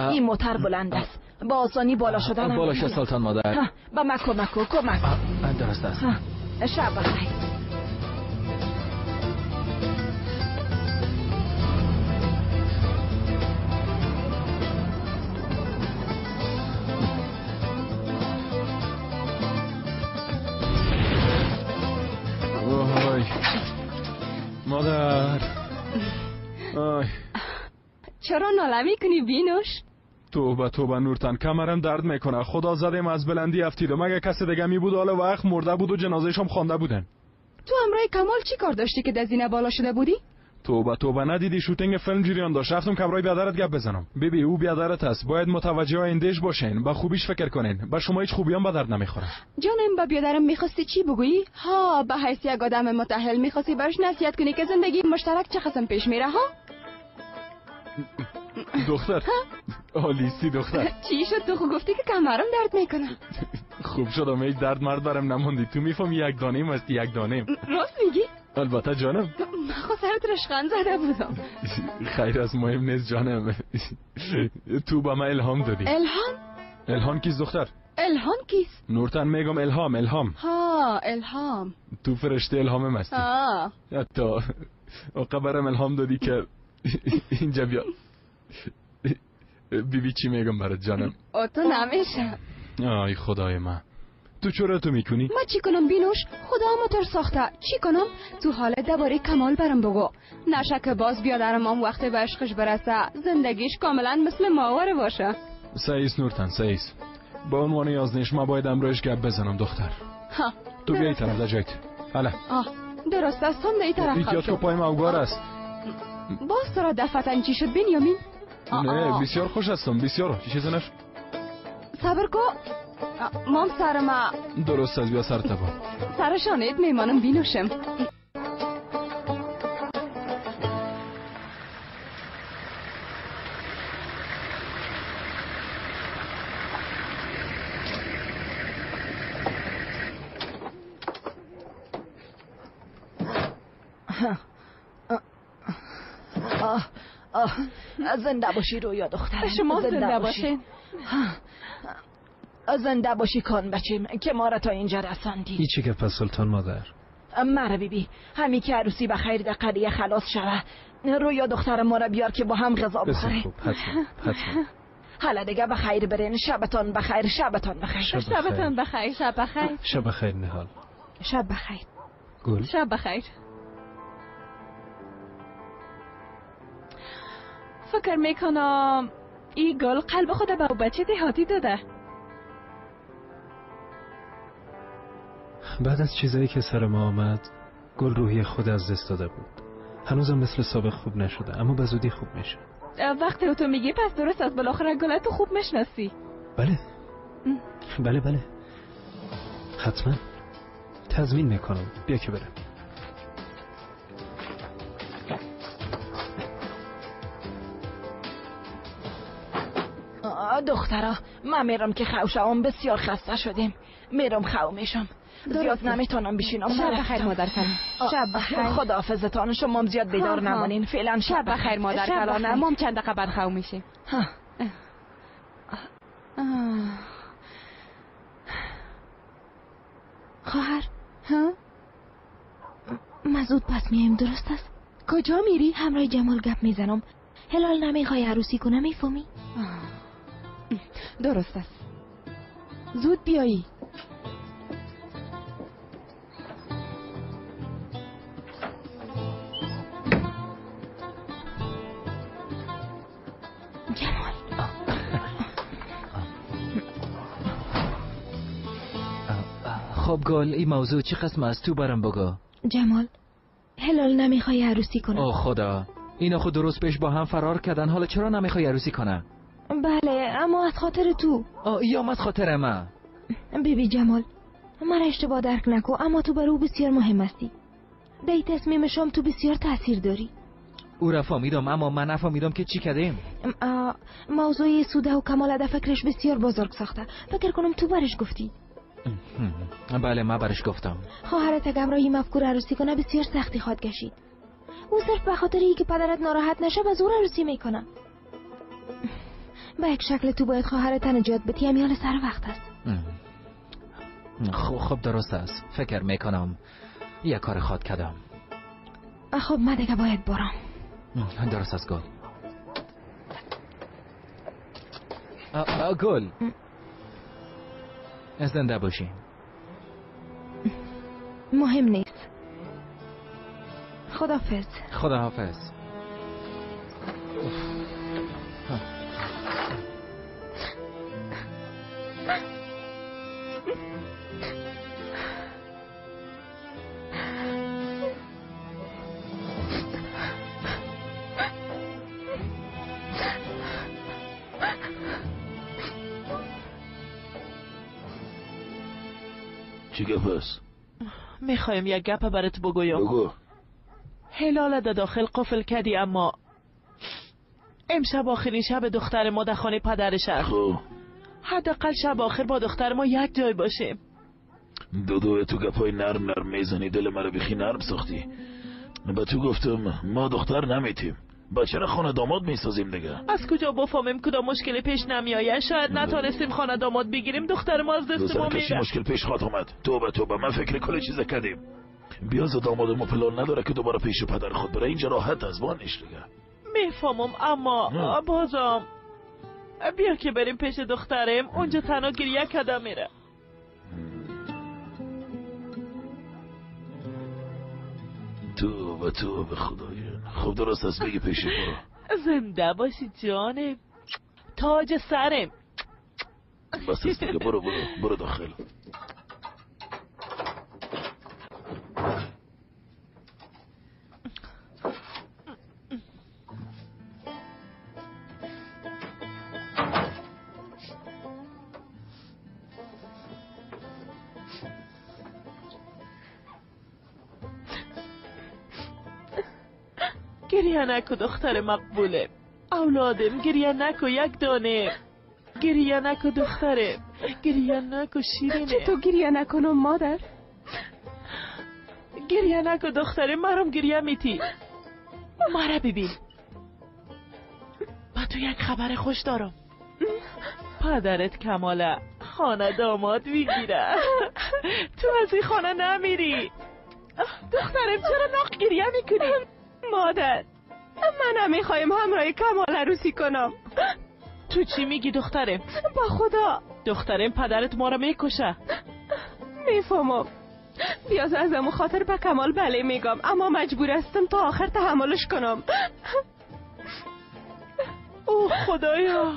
این موتر بلند است، با آسانی بالا شدن. بالا شو سلطان مادر. با ما کمک کو، کمک. درست است. شب بخیر. مادر. آی. چرا ناله میکنی بینوش؟ توبه توبه نورتن، کمرم درد میکنه. خدا زدیم از بلندی افتیدم. اگه کسی دیگه می بود حالا وقت مرده بود و جنازه‌شم خوانده بودن. تو همراه کمال چی کار داشتی که دزینه بالا شده بودی؟ توبه توبه، ندیدی shooting فیلم جریان داشت، رفتم کبرای بیادرت گپ بزنم. بیبی او بیادرت است، باید متوجه آیندهش باشین، با خوبیش فکر کنین. با شما هیچ خوبیام به درد نمیخوره. جانم با بیادرم میخواستی چی بگویی؟ ها، به حیث یک آدم متأهل میخواستی براش نصیحت کنی که زندگی مشترک چه قسم پیش میره. ها دختر، عالیسی دختر. چی شد؟ تو خو گفتی که کمرم درد میکنه. خوب شدم، هیچ درد مرد برم نموندی. تو میفهمی یک دانیم هستی، یک دانیم. راست میگی؟ البته جانم. من خود سرت رشخند زده بودم. خیر از مهم نیست جانم. تو با من الهام دادی. الهام؟ الهام کیست دختر؟ الهام کیست؟ نورتن میگم الهام، الهام. ها الهام. تو فرشته الهام هستی. حتی آقا برم الهام دادی که اینجا بیا. بیبی چی میگم برات جانم؟ تو نمیشه. آی خدای من، تو چرا تو میکنی؟ ما چی کنم بینوش؟ خدا موتور ساخته، چی کنم؟ تو حال درباره کمال برم بگو. نشه که باز بیادرم هم وقت به عشقش برسه، زندگیش کاملا مثل ماواره باشه. سعیس نورتن، سعیس. به عنوان یازنش ما باید امروز گپ بزنم دختر. ها تو بیای طرف در جایت. حالا درست است، هم در طرف. احتیاط کو، پایم اوگار است. باز تو را دفعتا چی شد بنیامین؟ نه بسیار خوش هستم، بسیار. چیزی نشد. صبر کو، مام سر ما. درست از بیا سر تبا. سرشانت میمانم بینوشم. زنده باشی رویا دخترم. شما زنده باشین. زنده باشی کان بچیم که ما را تا اینجا رساندی. هیچی که پس سلطان مادر. مرا بیبی، همی که عروسی به خیر در قریه خلاص شوه، رویا دختر ما را بیار که با هم غذا بخوریم. خوب، حتما حتما. حالا دیگه به خیر برین. شبتان بخیر، شبتان بخیر. شبتان بخیر. شب بخیر. شب بخیر نهال. شب بخیر گل. شب بخیر. فکر میکنم ای گل قلب خود به بچه دهاتی داده. بعد از چیزایی که سر ما آمد، گل روحی خود از دست داده بود. هنوزم مثل سابق خوب نشده، اما به زودی خوب میشه. وقتی تو میگی پس درست است، بالاخره گل تو خوب میشناسی. بله بله بله، حتما تضمین میکنم. بیا که برم. دخترا من میرم که خوشم، بسیار خسته شدیم. میرم خو میشم، زیاد نمیتونم بشینم. شب بخیر مادر کلان. شب بخیر. خداحافظتان، شما زیاد بیدار نمانین. فعلا شب بخیر مادر کلان. ما هم چند دقیقه بعد خو میشیم. خواهر، ما زود پس میایم، درست است؟ کجا میری؟ همراه جمال گپ میزنم. هلال نمیخوای عروسی کنه، میفهمی؟ درست است، زود بیایی. جمال. خب گل، این موضوع چه قسم است؟ تو برام بگو. جمال، هلال نمیخوای عروسی کنه. اوه خدا، اینا خود درست پیش با هم فرار کردن، حالا چرا نمیخوای عروسی کنه؟ بله، اما از خاطر تو. یا از خاطر من. بیبی جمال، مرا اشتباه درک نکو، اما تو برای او بسیار مهم هستی. در این تصمیم شام تو بسیار تاثیر داری. او را فهمیدم، اما من نفهمیدم که چی کردیم. موضوع سوده و کمال در فکرش بسیار بزرگ ساخته. فکر کنم تو برش گفتی. بله من برش گفتم. خواهرت اگه همراه مفکور عروسی کنه بسیار سختی خواد کشید. او صرف به خاطر ای که پدرت ناراحت نشه به زور عروسی میکنه. به یک شکل تو باید خواهرت نجات بدی، همیال سر وقت است. خب درست است. فکر میکنم یک کار خواد کردم. خب من دیگه باید برم. درست است گل. گل زنده باشی. مهم نیست. خداحافظ. خداحافظ. چی گپ است؟ میخوایم یک گپ برات بگویم. بگو. هلال در داخل قفل کردی، اما امشب آخرین شب دختر ما در خانه پدرش است. خب حداقل شب آخر با دختر ما یک جای باشیم. دودو تو گپای نرم نرم میزنی، دل مرا بیخی نرم ساختی. به تو گفتم ما دختر نمیتیم، بچه را خانه داماد میسازیم دیگه. از کجا بفهمیم کدام مشکل پیش نمیآید؟ شاید نتونستیم خانه داماد بگیریم، دختر ما از دست ما میره. مشکل پیش خواهد آمد. توبه توبه، من فکر کل چیز کردیم. بیاز داماد ما پلان نداره که دوباره پیش پدر خود بره، اینجا راحت از وانش دیگه. میفهمم، اما بازم بیا که بریم پیش دخترم، اونجا تنها گریه کده میره. توبه توبه خدای. خب درست است، بگی پیش برو. زنده باشی جانم، تاج سرم. بس است دیگه، برو برو برو داخل. گریه نکو دختر مقبوله، اولادم گریه نکو، یک دانه گریه نکو دخترم، گریه نکو شیرینه. چطور گریه نکنم مادر؟ گریه نکو دخترم، مرم گریه میتی. مرا ببین، با تو یک خبر خوش دارم. پدرت کماله خانه داماد میگیره. تو از این خانه نمیری. دخترم چرا ناق گریه میکنی؟ مادر من هم میخوایم همراه کمال عروسی کنم. تو چی میگی دخترم؟ با خدا دخترم پدرت ما رو میکشه. میفهمم، بیاز از امو خاطر به کمال بله میگم، اما مجبور هستم تا آخر تحملش کنم. او خدایا،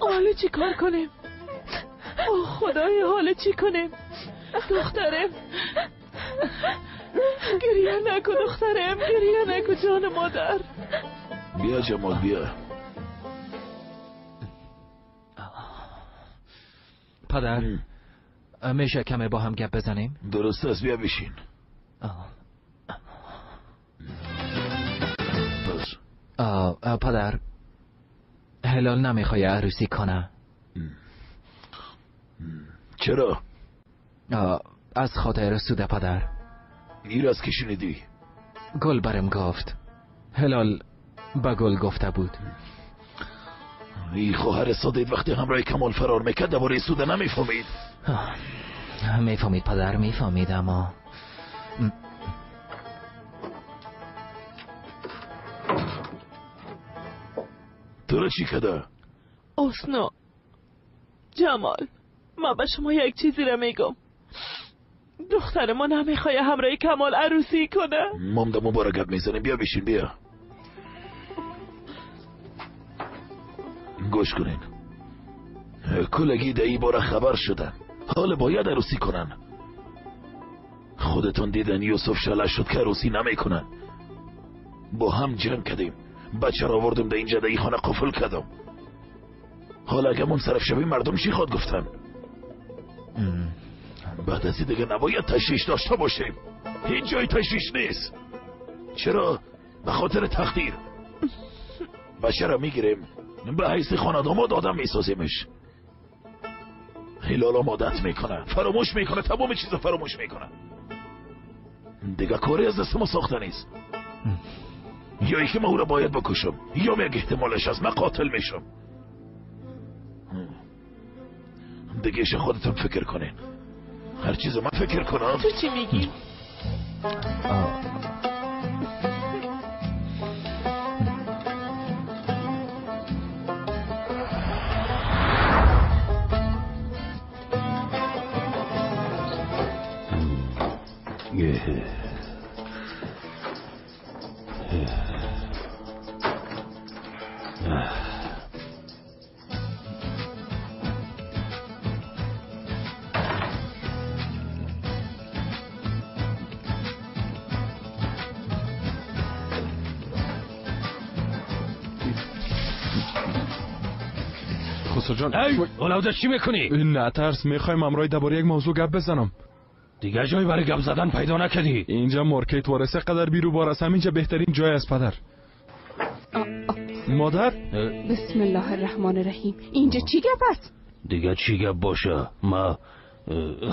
حالا چی کار کنیم؟ او خدایا حالا چی کنیم؟ دخترم گریه نکن دخترم، گریه نکن جان مادر. بیا جمال بیا. پدر میشه کمی با هم گپ بزنیم؟ درست است، بیا بشین. بس. پدر هلال نمیخوای عروسی کنه. چرا؟ از خاطر سوده پدر. این از کی شنیدی؟ گل برم گفت. هلال به گل گفته بود. ای خواهر ساده وقتی همراه کمال فرار میکرد درباره سوده نمیفهمید. میفهمید پدر، میفهمید، اما تو را چی کده؟ اسنا جمال، من به شما یک چیزی را میگم. دختر ما نمیخواه همراه کمال عروسی کنه. مام در مبارکت میزنیم، بیا بشین بیا. گوش کنین، کلگی در ای باره خبر شدن، حال باید عروسی کنن. خودتون دیدن یوسف شله شد که عروسی نمیکنن. با هم جنگ کردیم، بچه را آوردم در اینجا در ای خانه قفل کردم. حالا اگه منصرف شویم مردم چی خواد گفتن؟ بعد از این دیگه نباید تشویش داشته باشیم. هیچ جای تشویش نیست. چرا؟ به خاطر تقدیر. بچه را میگیریم به حیث خانه آدم میسازیمش. هلال عادت میکنه، فراموش میکنه، تمام چیز فراموش میکنه. دیگه کاری از دست ما ساخته نیست. یا اینکه من او را باید بکشم یا یک احتمالش از من قاتل میشم. دیگه ایش خودتون فکر کنین. هر چیز من فکر کنم. تو چی میگی؟ خسرو جان، اولاده چی میکنی؟ نه ترس، میخوایم امرای درباره یک موضوع گپ بزنم. دیگه جای برای گپ زدن پیدا نکردی؟ اینجا مارکت وارثه قدر بیرو است، همینجا بهترین جای است پدر. مادر؟ بسم الله الرحمن الرحیم. اینجا چی گپ است؟ دیگه چی گپ باشه؟ ما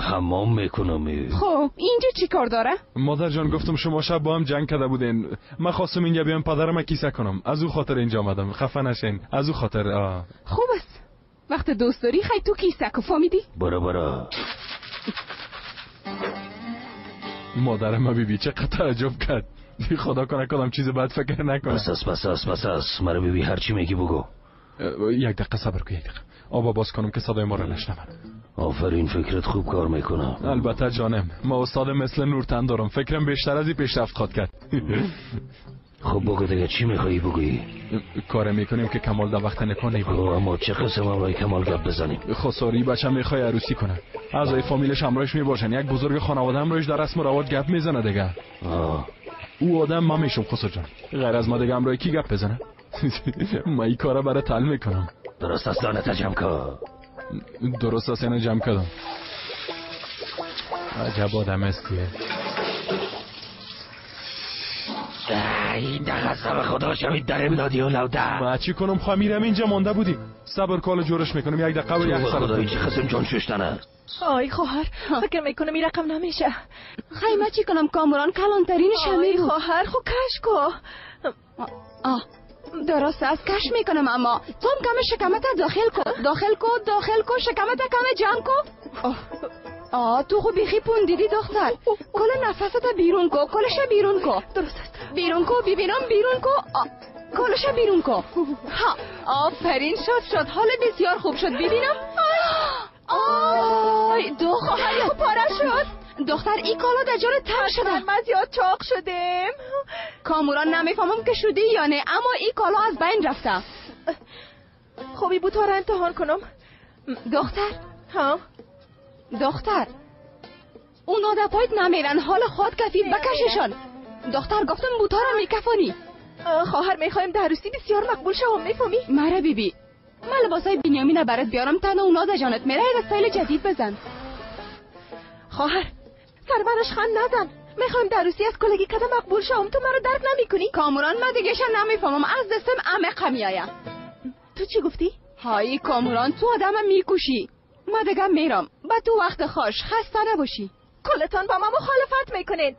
حمام میکنم. خب اینجا چی کار داره؟ مادر جان گفتم شما شب با هم جنگ کرده بودین، من خواستم اینجا بیام پدرم کیسه کنم، از او خاطر اینجا آمدم. خفه نشین، از او خاطر. خوب است، وقت دوست داری خی تو کیسه کو، فهمیدی؟ برو برو. مادرم بی بی چقدر تعجب کرد. خدا کنه کدام چیز بد فکر نکنه. بس است بس است بس است. مرا بی بی هر چی میگی بگو. یک دقیقه صبر کن، یک دقیقه. آبا باز کنم که صدای ما را نشنون. آفرین، فکرت خوب کار میکنه. البته جانم، ما استاد مثل نورتن دارم، فکرم بیشتر از این پیشرفت خواد کرد. خب بگو دیگه چی میخوایی بگویی؟ کار میکنیم که کمال در وقت نکاح نبود. اما چه قسم همراه کمال گپ بزنیم؟ خساری بچه میخوای عروسی کنه، اعضای فامیلش همراهش میباشن، یک بزرگ خانواده همراهش در رسم و رواج گپ میزنه دیگه. او آدم ما میشم خسرو جان، غیر از ما دیگه همراه کی گپ بزنه؟ ما این کارا برای تل میکنم. درست است، لعنت جمع کن. درست است، اینو جمع کردم. عجب آدم استیه. این دقیقه خدا شوید درم دادی و لوده. ما چی کنم؟ خواهم میرم اینجا مانده بودی. صبر کال جورش میکنم یک دقیقه و یک سر. خدایی چه قسم جان ششتنه. آی خواهر، فکر میکنم این رقم نمیشه. خیلی ما چی کنم؟ کامران کلانترین شمی بود. خواهر خو کش کو. درست است، کش میکنم، اما تو هم کم شکمت داخل کو، داخل کو، داخل کو، شکمت کم جمع کو. آه تو خو بیخی پوندیدی دختر. کل نفست بیرون کو، کلش بیرون کو. درست است. بیرون کو، ببینم بیرون کو، کلش بیرون کو. ها آفرین، شد شد، حال بسیار خوب شد. ببینم. آی دو خواهر خو پاره شد. دختر ای کالا در جان تر شده. ما زیاد چاق شدیم. کاموران نمیفهمم که شدی یا نه، اما ای کالا از بین رفته. خوبی بوتا را امتحان کنم. دختر ها دختر، اونا در پایت نمیرن، حال خود کفید بکششان. دختر گفتم بوتا را میکفانی. خواهر میخوایم در عروسی بسیار مقبول شوم، میفهمی؟ مره بیبی، من لباسای بنیامین برات بیارم، تنها اونا در جانت میره. یک استایل جدید بزن. خواهر سر منش خند نزن، میخوایم در عروسی از کلگی کده مقبول شوم، تو مرا درک نمیکنی؟ کاموران من دیگه نمیفهمم، از دستم عمیق میآید. تو چی گفتی؟ های کاموران تو آدم میکشی. ما دیگه میرم، با تو وقت خوش، خسته نباشی. کلتان با ما مخالفت میکنید.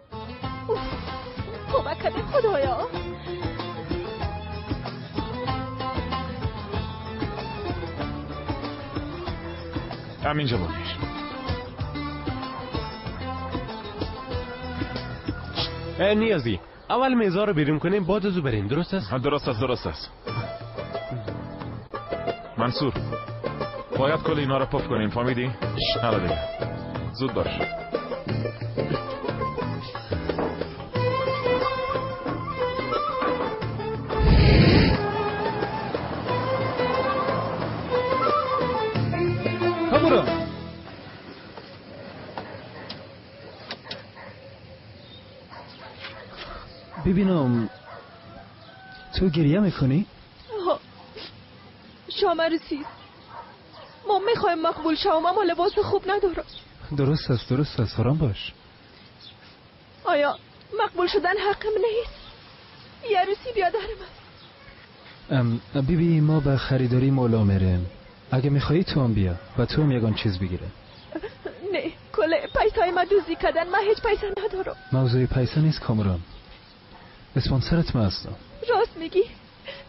کمک کنید خدایا. همینجا باش. نیازی اول میزا رو بیرون کنیم، بعد از او بریم. درست است؟ درست است، درست است. منصور باید کل اینا رو پف کنیم، فهمیدی؟ حالا دیگه زود باش. کاموران ببینم تو گریه میکنی؟ شام عروسی ما میخوایم مقبول شوم، اما لباس خوب ندارم. درست است، درست است، آرام باش. آیا مقبول شدن حقم نیست؟ یه عروسی بیادرم است. بیبی ما به خریداری مولا میریم. اگه میخوایی تو هم بیا و تو هم یگان چیز بگیره. نه، کل پیسای ما دوزی کردن، من هیچ پیسه ندارم. موضوع پیسه نیست کامران. اسپانسرت ما هستم. راست میگی؟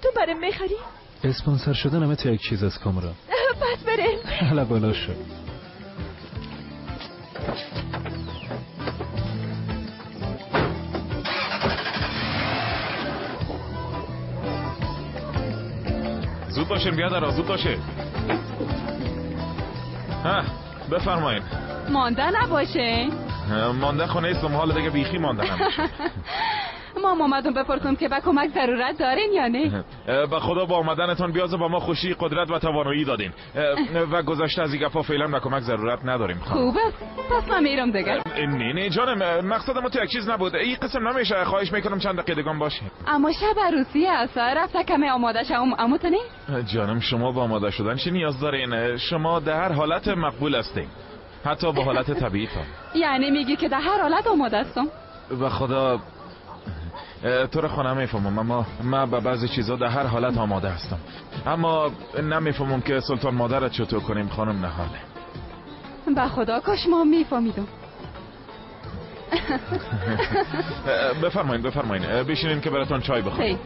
تو برام میخری؟ اسپانسر شدن همه تو یک چیز است کامران. پس بریم. حالا بالا شد. زود باشین بیادر، زود باشه. ها بفرمایید. مانده نباشه. مانده خونه ایستم، حال دیگه بیخی مانده نباشه. ما آمدم بپرسم که به کمک ضرورت دارین یا نه؟ به خدا با آمدنتون بیاز با ما خوشی، قدرت و توانایی دادین و گذشته از این گپا فعلا به کمک ضرورت نداریم. خوب است، پس من میرم دیگه. نه نه جانم، مقصد ما تو یک چیز نبود. این قسم نمیشه، خواهش میکنم چند دقیقه دیگه باشه. اما شب عروسی است، رفته کمی آماده شوم. اما تو نه؟ جانم شما با آماده شدن چی نیاز دارین؟ شما در هر حالت مقبول هستین، حتی با حالت طبیعی. یعنی میگی که در هر حالت آماده هستم؟ به خدا تو رو خانه میفهمم، اما من به بعضی چیزا در هر حالت آماده هستم، اما نمیفهمم که سلطان مادرت چطور کنیم خانم نهاله. به خدا کاش ما میفهمیدم. بفرمایین بفرمایین بشینین که براتون چای بخوریم.